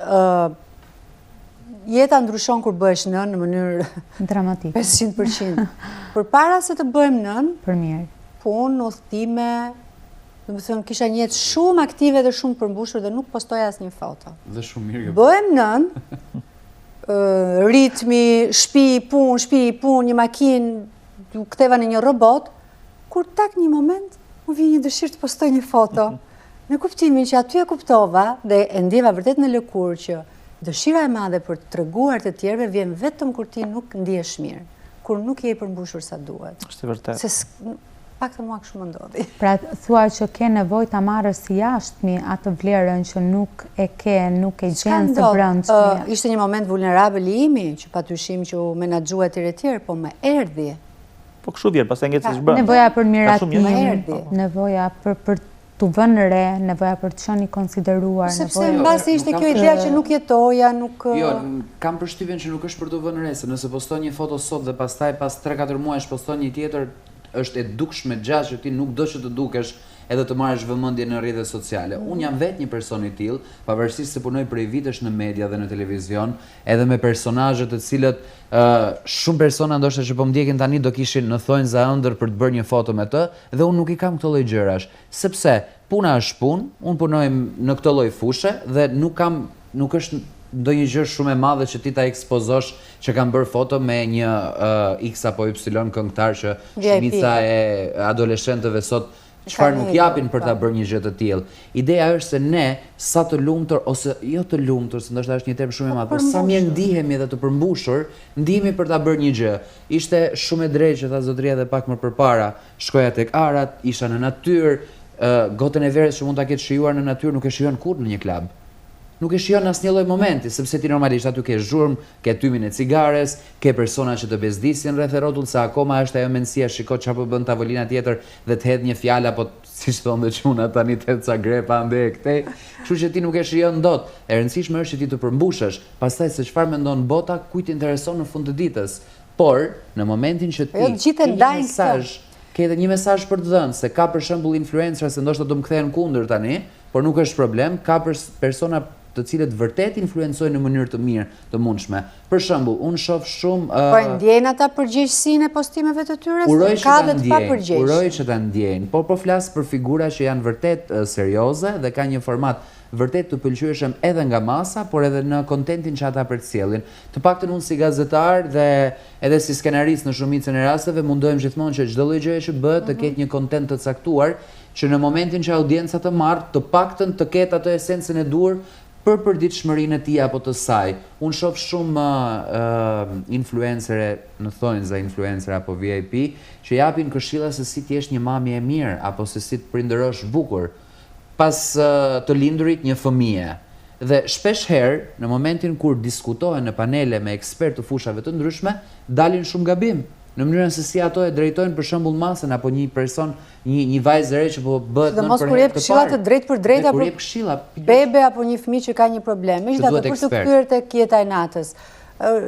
jeta ndryshon kur bëhesh nënë në mënyrë dramatike. 500%. Përpara se të bëhem nënë, për mirë. Punë, udhëtime, domethënë kisha një jetë shumë aktive dhe shumë të përmbushur dhe nuk postoja asnjë foto. Dhe shumë mirë. Bëhem nënë, ritmi, shpi, punë, shpi, punë, një makinë, u ktheva në një robot, kur tak një moment, më vjen një dëshirë të postoj një foto. Në kuptimin që aty e kuptova dhe e ndjeva vërtet në lëkurë që dëshira e madhe për të treguar të tjerëve vjen vetëm kur ti nuk ndihesh mirë, kur nuk je i përmbushur sa duhet. Është e vërtetë. Se paktën mua kështu më ndodhi. Pra thua që ke nevojë ta marrësh së jashtmi atë vlerën që nuk e ke, nuk e gjen së brendshmi. Ishte një moment vulnerabël i imi, që padyshim që u menaxhua etj etj, po më erdhi. Po kështu vjen, pastaj ngec s'bën. Nevoja për miratim, nevoja për për t'u vënë re, nevoja për të qenë i konsideruar, nevoja Sepse mbase ishte kjo ideja që nuk jetoja, nuk Jo, kam përshtypjen që nuk është për t'u vënë re, se nëse poston një foto sot dhe pastaj pas 3-4 muajsh poston një tjetër, është e dukshme gjasë që ti nuk do që të dukesh edhe të marrësh vëmendje në rrjetet sociale. Unë jam vetë një person i tillë, pavarësisht se punoj prej vitesh në media dhe në televizion, edhe me personazhe të cilët shumë persona ndoshta që po më ndjekin tani do kishin në thonjza ëndërr për të bërë një foto me të dhe unë nuk i kam këto lloj gjërash, sepse puna është punë, unë punoj në këtë lloj fushe dhe nuk kam nuk është ndonjë gjë shumë e madhe që ti ta ekspozosh që kam bërë foto me një X apo Y këngëtar që shumica e adoleshentëve sot çfarë nuk japin për ta bërë një gjë të tillë. Ideja është se ne sa të lumtur ose jo të lumtur, se ndoshta është një term shumë i madh, por sa mirë ndihemi dhe të përmbushur, ndihemi për ta bërë një gjë. Ishte shumë e drejtë që tha zotëria edhe pak më përpara, shkoja tek arat, isha në natyrë, gotën e verës që mund ta ketë shijuar në natyrë nuk e shijon kurrë në një klub. Nuk e shijon në asnjë lloj momenti, sepse ti normalisht aty ke zhurmë, ke tymin e cigares, ke persona që të bezdisin rreth e rrotull se akoma është ajo mendësia shiko çfarë po bën tavolina tjetër dhe të hedh një fjalë apo siç thonë dhe çunat tani të hedh ca grepa andej e këtej, kështu që ti nuk e shijon dot. E rëndësishme është që ti të përmbushesh, pastaj se çfarë mendon bota kujt i intereson në fund të ditës. Por, në momentin që ti jo, ke një mesazh, ke edhe një mesazh për të dhënë, se ka për shembull influencera se ndoshta do më kthehen kundër tani, Por nuk është problem, ka persona të cilët vërtet influencojnë në mënyrë të mirë të mundshme. Për shembull, unë shoh shumë Po e ndjejnë ata përgjegjësinë e postimeve të tyre, se ka dhe të papërgjegjshëm. Uroj që ta ndjejnë. Po po flas për figura që janë vërtet serioze dhe kanë një format vërtet të pëlqyeshëm edhe nga masa, por edhe në kontentin që ata përcjellin. Të paktën unë si gazetar dhe edhe si skenarist në shumicën e rasteve mundohem gjithmonë që çdo lloj gjëje që bëhet të ketë një kontent të caktuar që në momentin që audienca të marrë, të paktën të ketë atë esencën e duhur për përditshmërinë e tij apo të saj. Unë shoh shumë influencere, në thonjza influencere apo VIP, që japin këshilla se si të jesh një mami e mirë apo se si të prindërosh bukur pas të lindurit një fëmije. Dhe shpesh herë, në momentin kur diskutohen në panele me ekspertë të fushave të ndryshme, dalin shumë gabim në mënyrën se si ato e drejtojnë për shembull masën apo një person një një vajzë e re që po bëhet nënë për herë të parë. Sidomos kur jep këshilla të drejtpërdrejta për bebe apo një fëmijë që ka një problem. Megjithatë për t'u kthyer tek jeta e natës.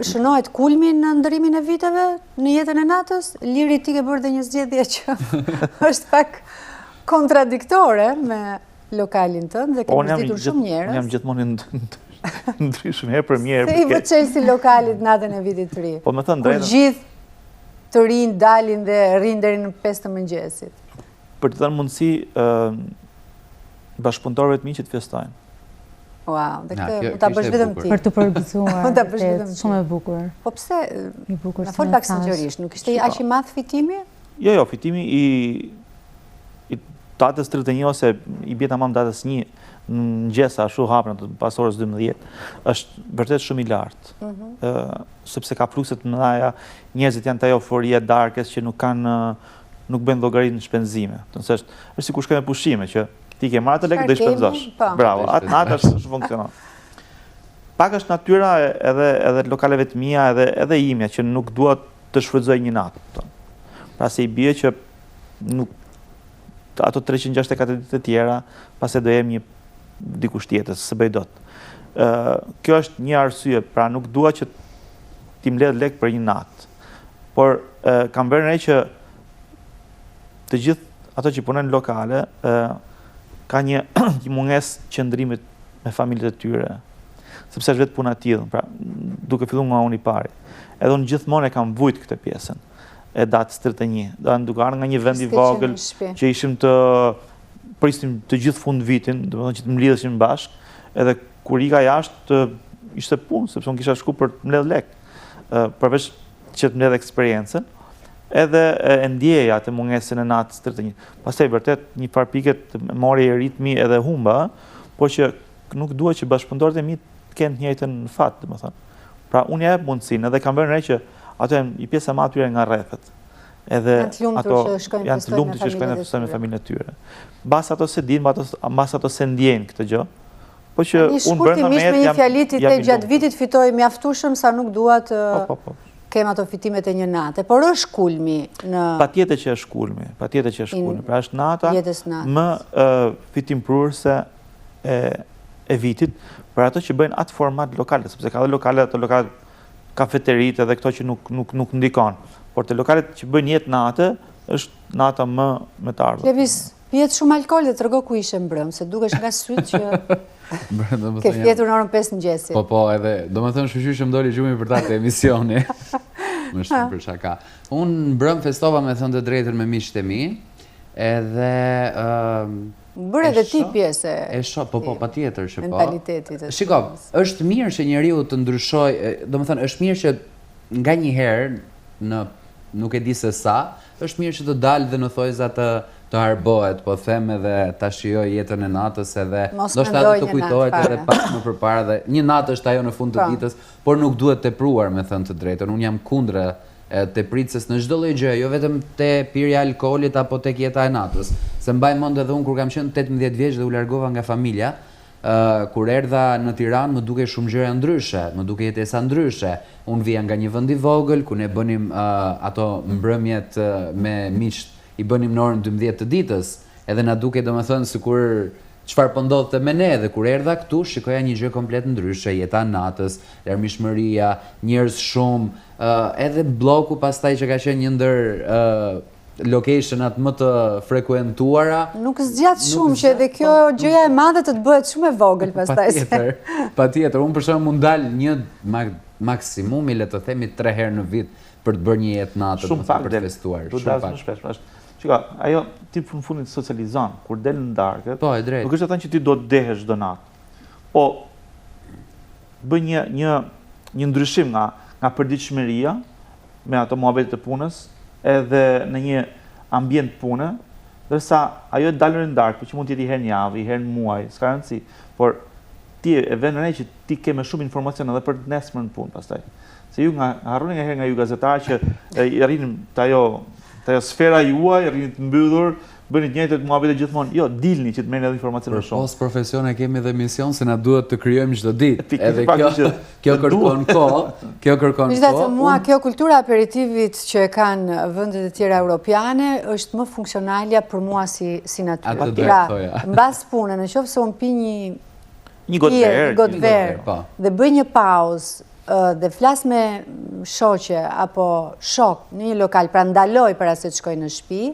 Shënohet kulmi në ndërrimin e viteve në jetën e natës? Liri ti ke bërë dhe një zgjedhje që është pak kontradiktore me lokalin tënd dhe ke mërzitur shumë njerëz. Unë jam gjithmonë ndryshëm herë për mirë. Se i vë çelësin lokalit natën e vitit të ri. Po me thënë të drejtën. Kur gjithë të rinjtë dalin dhe rrinë deri në 5 të mëngjesit. Për të dhënë mundësi bashkëpunëtorëve të mi që të festojnë. Wow, dhe këtë mund ta bësh vetëm ti. Për të përgëzuar. Mund ta bësh vetëm ti. Shumë e bukur. Po pse? I bukur. Na fol pak sinqerisht, nuk ishte aq i madh fitimi? Jo, jo, fitimi i i Datës 31 ose i bie tamam datës 1 në mëngjes ashtu hapen ato pas orës 12, është vërtet shumë i lartë. Mm -hmm. sepse ka flukse të mëdha, njerëzit janë te ajo euforia e darkës që nuk kanë nuk bëjnë llogari në shpenzime. Do të është është sikur shkojmë me pushime që ti ke marrë ato lekë do i shpenzosh. Po. Bravo, atë natë është është funksionon. Pak është natyra edhe edhe lokaleve të mia edhe edhe imja që nuk dua të shfrytëzoj një natë. Pra se i bie që nuk ato 364 ditë të tjera, pastaj do jem një dikush tjetër, s'e bëj dot. Ë, kjo është një arsye, pra nuk dua që t'i mbledh lek për një natë. Por ë kam vënë re që të gjithë ato që punojnë në lokale, ë ka një një mungesë qëndrimit me familjet e tyre. Sepse është vetë puna e tillë, pra duke filluar nga unë i pari. Edhe unë gjithmonë e kam vujt këtë pjesën. e datës 31. Do duke ardhur nga një vend i vogël që ishim të prisnim të gjithë fund vitin, domethënë që të mblidheshim bashkë, edhe kur ika jashtë ishte punë, sepse unë kisha shku për të mbledh lek. Përveç që të mbledh eksperiencën, edhe e ndjeja atë mungesën e natës 31. Pastaj vërtet një farë pike të mori ritmi edhe humba, por që nuk dua që bashkëpunëtorët e mi të kenë të njëjtën fat, domethënë. Pra unë ja jap mundësinë edhe kam vënë re që ato janë një pjesë e madhe atyre nga rrethet. Edhe ato janë të lumtur që shkojnë të festojnë me familjen e tyre. Mbase ato s'e dinë, mbase ato s'e ndjejnë këtë gjë. Po që unë brenda me jam një fjali ti the gjatë vitit fitoj mjaftueshëm sa nuk dua të po, po, po. kem ato fitimet e një nate, por është kulmi në Patjetër që është kulmi, patjetër që është kulmi. Pra është nata më fitimprurëse e e vitit për ato që bëjnë atë format lokale, sepse ka dhe lokale, ato lokale kafeteritë edhe këto që nuk nuk nuk ndikon. Por te lokalet që bëjnë jetë nate, është nata më me të ardhur. Klevis, pijet shumë alkool dhe trego ku ishe mbrëmë, se dukesh nga sytë që ke fjetur në orën 5 mëngjesit. Po, po, edhe, domethënë shyqyr që më doli gjumi për ta te emisioni. Më shumë për shaka. Unë mbrëmë festova me thënë të drejtën me miqtë e mi, edhe Bëre edhe ti pjesë e E shoh, po po, patjetër që po. Mentalitetit të Shiko, është mirë që njeriu të ndryshojë, domethënë është mirë që nganjëherë në nuk e di se sa, është mirë që të dalë dhe në thojza të të harbohet, po them edhe ta shijojë jetën e natës edhe ndoshta edhe të kujtohet edhe pak më përpara dhe një natë është ajo në fund të po. ditës, por nuk duhet tepruar me thënë të drejtën. Unë jam kundra tepricës në çdo lloj gjëje, jo vetëm te pirja e alkoolit apo tek jeta e natës. Se mbaj mend edhe unë kur kam qenë 18 vjeç dhe u largova nga familja, ë kur erdha në Tiranë më dukej shumë gjëra ndryshe, më dukej jetesa ndryshe. Unë vija nga një vend i vogël ku ne bënim ato mbrëmjet me miqtë i bënim në orën 12 të ditës. Edhe na dukej domethënë sikur çfarë po ndodhte me ne dhe kur erdha këtu shikoja një gjë komplet ndryshe, jeta e natës, larmishmëria, njerëz shumë, edhe blloku pastaj që ka qenë një ndër locationat më të frekuentuara. Nuk zgjat shumë që edhe kjo po, gjëja e madhe të të bëhet shumë e vogël pastaj. Patjetër, patjetër. Unë për shembull mund dal një maksimumi le të themi 3 herë në vit për të bërë një jetë natë, shumë pak për të festuar, shumë pak. Shumë shpesh, është. Shiko, ajo ti në fundit socializon kur del në darkë. Po, e drejtë. Nuk është e thënë që ti do të dehesh çdo natë. Po bën një një një ndryshim nga nga përditshmëria me ato muhabetet e punës, edhe në një ambient pune, ndërsa ajo e dalur në darkë, po që mund të jetë një herë në javë, një herë në muaj, s'ka rëndësi, por ti e vën re që ti ke më shumë informacion edhe për të nesërmen në punë pastaj. Se ju nga harroni nga herë nga ju gazetarë që rrini te ajo te ajo sfera juaj, rrini të mbyllur, bëni të njëjtat muhabete gjithmonë. Jo, dilni që të merrni edhe informacion më shumë. Përpos profesion e kemi dhe mision se na duhet të krijojmë çdo ditë. Edhe kjo kjo kërkon kohë, kjo kërkon kohë. Megjithatë mua kjo kultura e aperitivit që e kanë vendet e tjera europiane është më funksionalja për mua si si natyrë. Pra, mbas pune, në qoftë se unë pi një një gotë verë, një gotë verë, po. dhe bëj një pauzë dhe flas me shoqe apo shok në një lokal, pra ndaloj para se të shkoj në shtëpi,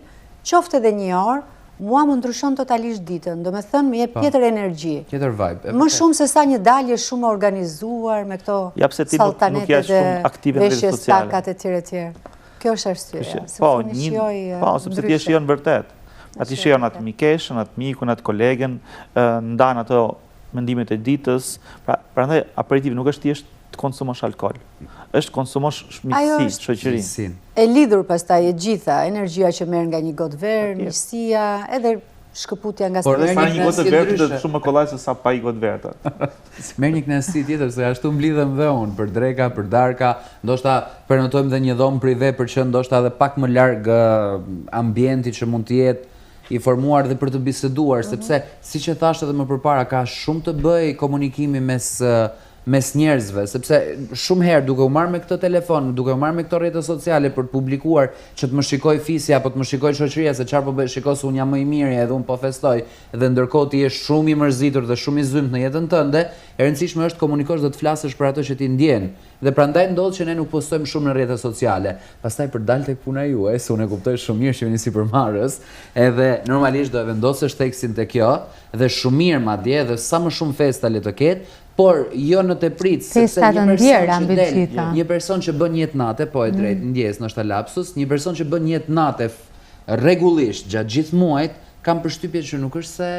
qoftë edhe një orë, mua më ndryshon totalisht ditën, domethënë më jep po. tjetër energji. Tjetër vibe. Më shumë se sa një dalje shumë e organizuar me këto ja, pse ti nuk, nuk je shumë aktive në rrjetet sociale. Veshje stakat e tjera e tjera. Kjo është arsyeja. Po, një, po, sepse ti e shijon vërtet. Ti shijon atë mikeshën, atë mikun, atë kolegen, ndan ato mendimet e ditës. Pra, prandaj aperitivi nuk është thjesht të konsumosh alkool. Është konsumosh miqësi, shoqëri. E lidhur pastaj e gjitha, energjia që merr nga një gotë verë, miqësia, edhe. Shkëputja nga stresi. Por pa një gotë verë është shumë më kollaj se sa pa një gotë verë. Merr një kënaqësi tjetër se ashtu mblidhem dhe unë për dreka, për darka, ndoshta prenotojmë dhe një dhomë prive për që ndoshta edhe pak më larg ambientit që mund të jetë i formuar dhe për të biseduar, mhm. sepse siç e thashë edhe më përpara ka shumë të bëjë komunikimi mes mes njerëzve, sepse shumë herë duke u marrë me këtë telefon, duke u marrë me këto rrjete sociale për të publikuar që të më shikojë fisi apo të më shikojë shoqëria se çfarë po bëj, shiko se unë jam më i miri edhe unë po festoj dhe ndërkohë ti je shumë i mërzitur dhe shumë i zymtë në jetën tënde, e rëndësishme është të komunikosh dhe të flasësh për ato që ti ndjen. Dhe prandaj ndodh që ne nuk postojmë shumë në rrjete sociale. Pastaj për të dalë tek puna juaj, se unë e kuptoj shumë mirë që jeni sipërmarrës, edhe normalisht do e vendosësh theksin te kjo dhe shumë mirë madje edhe sa më shumë festa le të ketë, por jo në tepricë, sepse një person që del, një person që bën jetë nate, po e drejtë, mm. ndjesë, ndoshta lapsus, një person që bën jetë nate rregullisht gjatë gjithë muajit, kam përshtypjen që nuk është se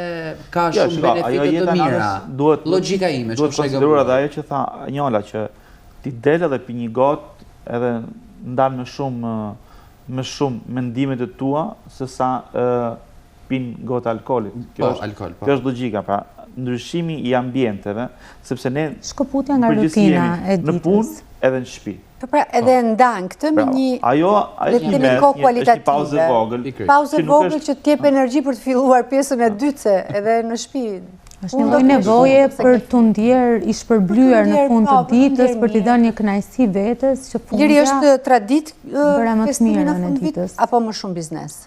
ka jo, shumë benefite të mira. Duhet logjika ime, duhet konsideruar edhe ajo që tha Njola që ti del edhe pi një gotë edhe ndan më shumë më shumë mendimet e tua se sa pin gotë alkoolit. Kjo po, është, alkool, po. Kjo është logjika, pra ndryshimi i ambienteve, sepse ne shkëputja nga rutina e ditës. Në punë edhe në shtëpi. Po pra, edhe po. ndan këtë me një ajo ajo është një kohë kualitative. Është një pauzë e vogël. Pauzë e vogël që të jep energji për të filluar pjesën e dytë se edhe në shtëpi. Është një lloj nevoje për t'u ndjerë i shpërblyer në fund të po, ditës, për t'i dhënë një kënaqësi vetes që fundja. Liri është traditë festimi në fund vit apo më shumë biznes?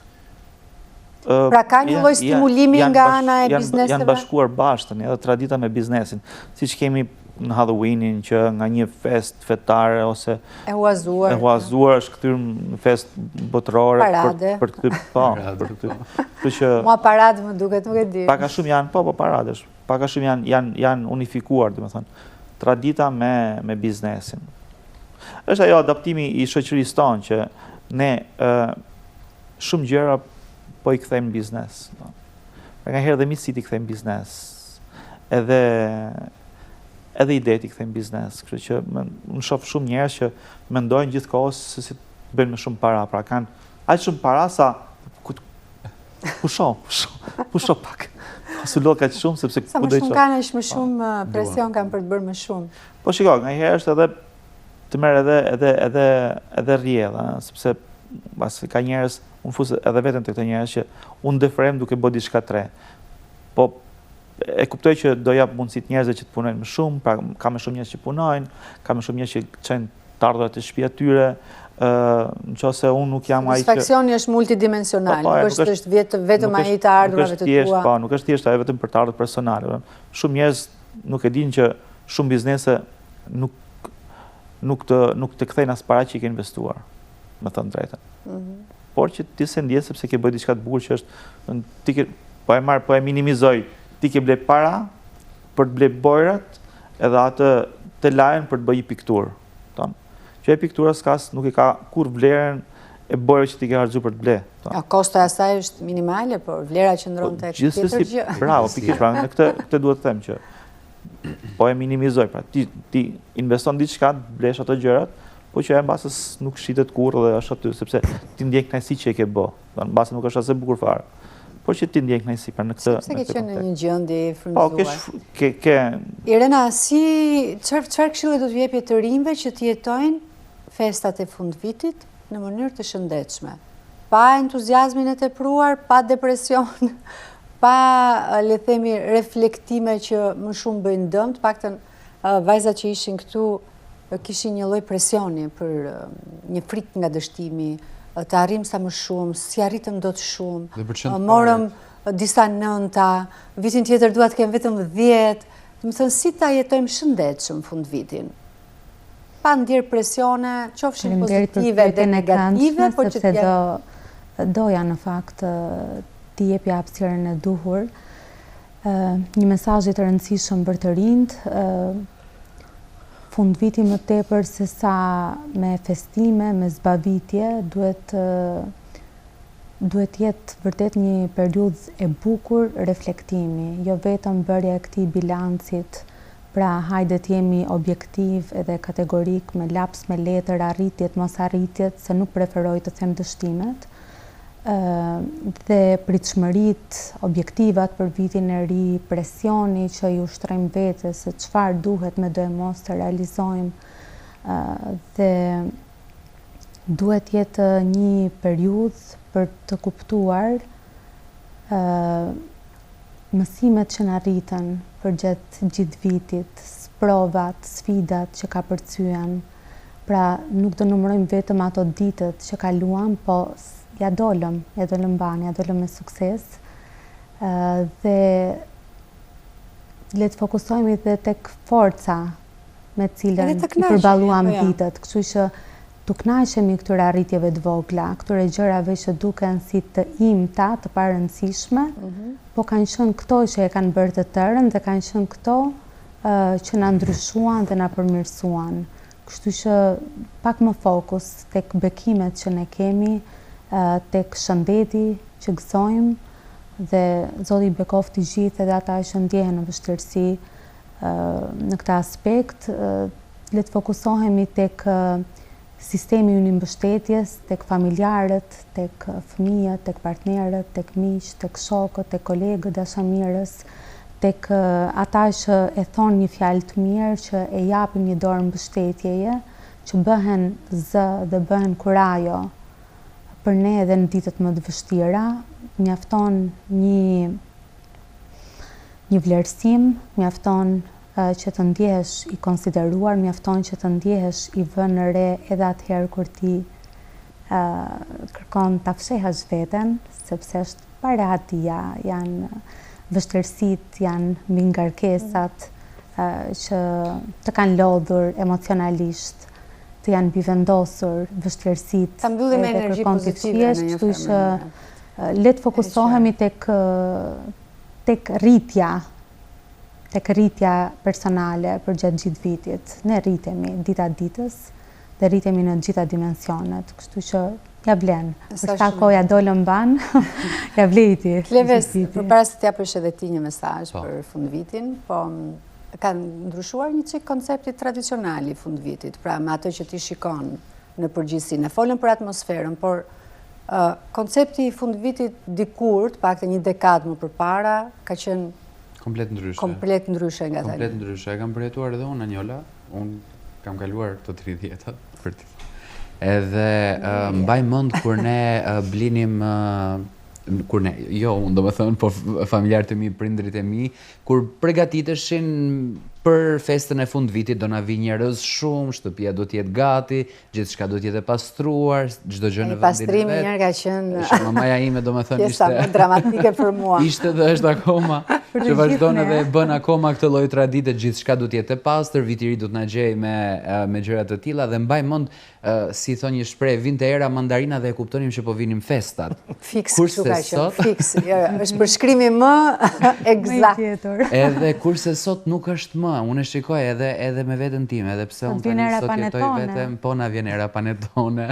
Pra ka një lloj stimulimi nga ana e bizneseve? Janë bashkuar bashkë tani edhe tradita me biznesin. Siç kemi në Halloweenin që nga një festë fetare ose e huazuar, e huazuar është kthyer në festë botërore parade. për për këtë po, për këtë. Kështu që Mua paradë më duket, nuk e di. Pak a shumë janë, po po paradë është. Pak a shumë janë janë janë unifikuar, domethënë, tradita me me biznesin. Është ajo adaptimi i shoqërisë tonë që ne ë Shumë gjëra po i kthejmë në biznes. Nganjëherë dhe miqësitë i kthejmë biznes. Edhe edhe idetë i kthejmë biznes. Kështu që unë shoh shumë njerëz që mendojnë gjithkohës se si të bëjnë më shumë para, pra kanë aq shumë para sa ku pusho, pusho, pusho pak. Mos u lodh kaq shumë sepse ku do të Sa më shumë kanë, aq më shumë uh, presion kanë për të bërë më shumë. Po shiko, nganjëherë është edhe të merr edhe edhe edhe edhe rrjedha, sepse mbase ka njerëz, unë fus edhe veten te këto njerëz që unë dëfrem duke bërë diçka të re. Po e kuptoj që do jap mundësi të njerëzve që të punojnë më shumë, pra ka më shumë njerëz që punojnë, ka më shumë njerëz që çojnë të ardhurat te shtëpia e tyre, ë në qoftë se unë nuk jam ai që Satisfaksioni është multidimensional, po, po, nuk është është vetëm vetëm ai i të ardhurave të tua. Po, nuk është thjesht ajo vetëm për të ardhurat personale. Shumë njerëz nuk e dinë që shumë biznese nuk nuk të nuk të kthejnë as para që i ke investuar, me thënë të drejtën. Mm -hmm. Por që ti s'e ndjen sepse ke bërë diçka të bukur që është ti ke po e marr, po e minimizoj, ti ke ble para për të ble bojrat edhe atë telajon për të bërë një pikturë. Ton. Që e piktura s'ka nuk e ka kurrë vlerën e bojrave që ti ke harxhuar për të ble. Ja, kostoja e saj është minimale, por vlera qëndron po, tek tjetër gjë. Bravo, pikërisht, pra, në këtë këtë duhet të them që po e minimizoj, pra ti, ti investon diçka, blesh ato gjërat, po që e mbase nuk shitet kurrë dhe është aty, sepse ti ndjen kënaqësi që e ke bë, do mbase nuk është as e bukur fare, por që ti ndjen kënaqësi, pra në këtë Sepse ke qenë në një gjendje i frymëzuar. Po, ke, ke, ke... Irena, si, çfarë çfarë këshille do t'u jepje të rinjve që të jetojnë festat e fundvitit në mënyrë të shëndetshme? Pa entuziazmin e tepruar, pa depresion, pa, le themi, reflektime që më shumë bëjnë dëm, të paktën vajzat që ishin këtu kishin një lloj presioni për një frikë nga dështimi, të arrijmë sa më shumë, s'i arritëm dot shumë, morëm disa nënta, vitin tjetër dua të kem vetëm 10, domethënë si ta jetojmë shëndetshëm fundvitin pa ndjerë presione, qofshin pozitive dhe negative, por që të do doja në fakt t'i jepja hapësirën e duhur, një mesazh të rëndësishëm për të rinjtë, fundviti më tepër se sa me festime, me zbavitje, duhet duhet të jetë vërtet një periudhë e bukur reflektimi, jo vetëm bërja e këtij bilancit Pra, hajde të jemi objektivë edhe kategorikë me laps me letër arritjet, mosarritjet, se nuk preferoj të them dështimet. Dhe pritshmëritë, objektivat për vitin e ri, presioni që i ushtrojmë vetes se çfarë duhet me doemos të realizojmë dhe duhet të jetë një periudhë për të kuptuar mësimet që na rritën përgjatë gjithë vitit, sprovat, sfidat që kapërcyem. Pra, nuk do numërojmë vetëm ato ditët që kaluam, po ia dolëm, ia dolëm mbanë, ia dolëm me sukses. Dhe le të fokusohemi dhe tek forca me të cilën i përballuam po ditët, kështu që t'u kënaqemi këtyre arritjeve të vogla, këtyre gjërave që duken si të imta, të parëndësishme, mhm. po kanë qenë këto që e kanë bërë të tërën dhe kanë qenë këto që na ndryshuan dhe na përmirësuan. Kështu që pak më fokus tek bekimet që ne kemi, tek shëndeti që gëzojmë dhe Zoti i bekoftë të gjithë edhe ata që ndjehen në vështirësi në këtë aspekt, le të fokusohemi tek sistemi ynë i mbështetjes, tek familjarët, tek fëmijët, tek partnerët, tek miqtë, tek shokët, tek kolegët dashamirës, tek ata që e thonë një fjalë të mirë, që e japin një dorë mbështetjeje, që bëhen zë dhe bëhen kurajo për ne edhe në ditët më të vështira, mjafton një një vlerësim, mjafton që të ndjehesh i konsideruar, mjafton që të ndjehesh i vënë re edhe atëherë kur ti kërkon ta fshehësh veten, sepse është parehatia, janë vështirësitë, janë mbingarkesat që të kanë lodhur emocionalisht, të janë mbivendosur vështirësitë. Ta mbyllim me energji pozitive në një kështu që le të fokusohemi tek tek rritja, tek rritja personale përgjatë gjithë vitit. Ne rritemi dita ditës dhe rritemi në të gjitha dimensionet, kështu që ia vlen. Për sa kohë ia dolëm mbanë, ia vlejti. Kleves, përpara se të japësh edhe ti një mesazh po. për fundvitin, po ka ndryshuar një çik koncepti tradicional i fundvitit, pra me atë që ti shikon në përgjithësi. Ne folëm për atmosferën, por koncepti i fundvitit dikur, të paktën një dekadë më përpara, ka qenë komplet ndryshe. Komplet ndryshe nga tani. Komplet ndryshe. E kam përjetuar edhe unë Anjola. Unë kam kaluar të 30-tat për ti. Edhe mbaj mend kur ne blinim kur ne, jo unë domethënë, po familjarët e mi, prindërit e mi, kur pregatiteshin për festën e fundvitit, do na vijnë njerëz shumë, shtëpia do të jetë gati, gjithçka do të jetë e pastruar, çdo gjë në vendin e vet. Pastrimi njëherë ka qenë Është mamaja ime, domethënë ishte pjesa më dramatike për mua. Ishte dhe është akoma që vazhdon edhe e bën akoma këtë lloj tradite, gjithçka do të jetë e pastër, viti i ri do të na gjejë me me gjëra të tilla dhe mbaj mend si i thonë një shprehje, vinte era mandarina dhe e kuptonim që po vinin festat. Fiks, kështu ka qenë, fiks, jo, jo, është përshkrimi më ekzakt. Edhe kurse sot nuk është më, unë e shikoj edhe edhe me veten time, edhe pse unë tani sot jetoj vetëm, po na vjen era panetone.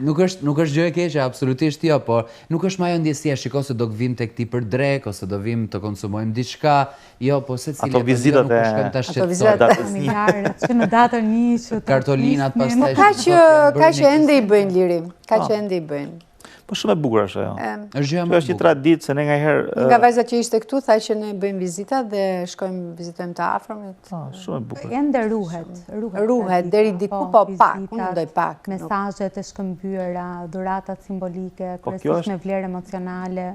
Nuk është nuk është gjë e keqe, absolutisht jo, po nuk është më ajo ndjesia, shiko se do vijmë tek ti për drekë ose do vijmë të konsumojmë diçka, Jo, po secili Ato vizitat e Ato vizitat e familjarët që në datën një që të Kartolinat pastaj. Po ka që ka që ende i bëjnë Lirim, ka po. që ende i bëjnë. Po shumë e bukur është ajo. Është gjëja më e bukur. Është një traditë se ne nganjëherë Një nga vajzat që ishte këtu tha që ne bëjmë vizita dhe shkojmë vizitojmë të afërmit. Po, shumë e bukur. Ende ruhet, ruhet. Ruhet deri diku po, po pak, unë mendoj pak. Mesazhet e shkëmbyera, dhuratat simbolike, po, kryesisht me vlerë emocionale.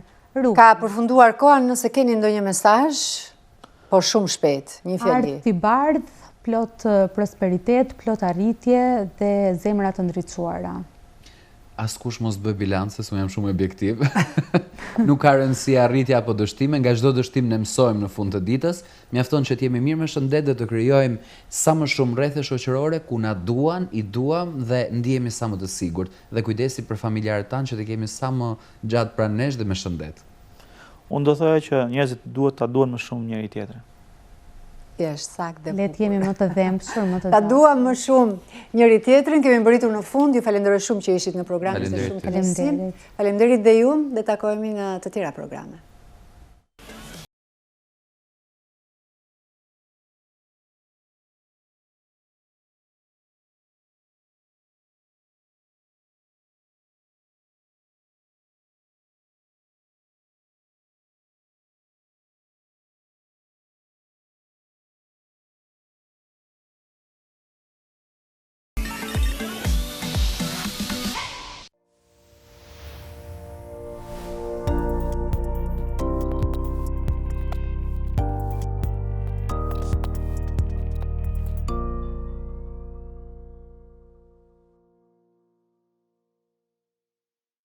Ka përfunduar koha nëse keni ndonjë mesazh, po shumë shpejt, një fjali. Ardhtë i bardhë, plot prosperitet, plot arritje dhe zemra të ndriçuara. Askush mos bëjë bilance, se unë jam shumë objektiv. Nuk ka rëndësi arritja apo dështime, nga çdo dështim ne mësojmë në fund të ditës. Mjafton që të jemi mirë me shëndet dhe të krijojmë sa më shumë rrethe shoqërore ku na duan, i duam dhe ndihemi sa më të sigurt. Dhe kujdesi për familjarët tanë që t'i kemi sa më Gjatë pranë nesh dhe me shëndet. Unë do thoja që njerëzit duhet ta duan më shumë njëri tjetrin. Thjesht, saktë dhe bukur. Le të jemi më të dhembshur, më të Ta duam më shumë njëri tjetrin, kemi mbërritur në fund. Ju falenderoj shumë që ishit në program, ishte shumë kënaqësi. Faleminderit dhe ju dhe takohemi në të tjera programe.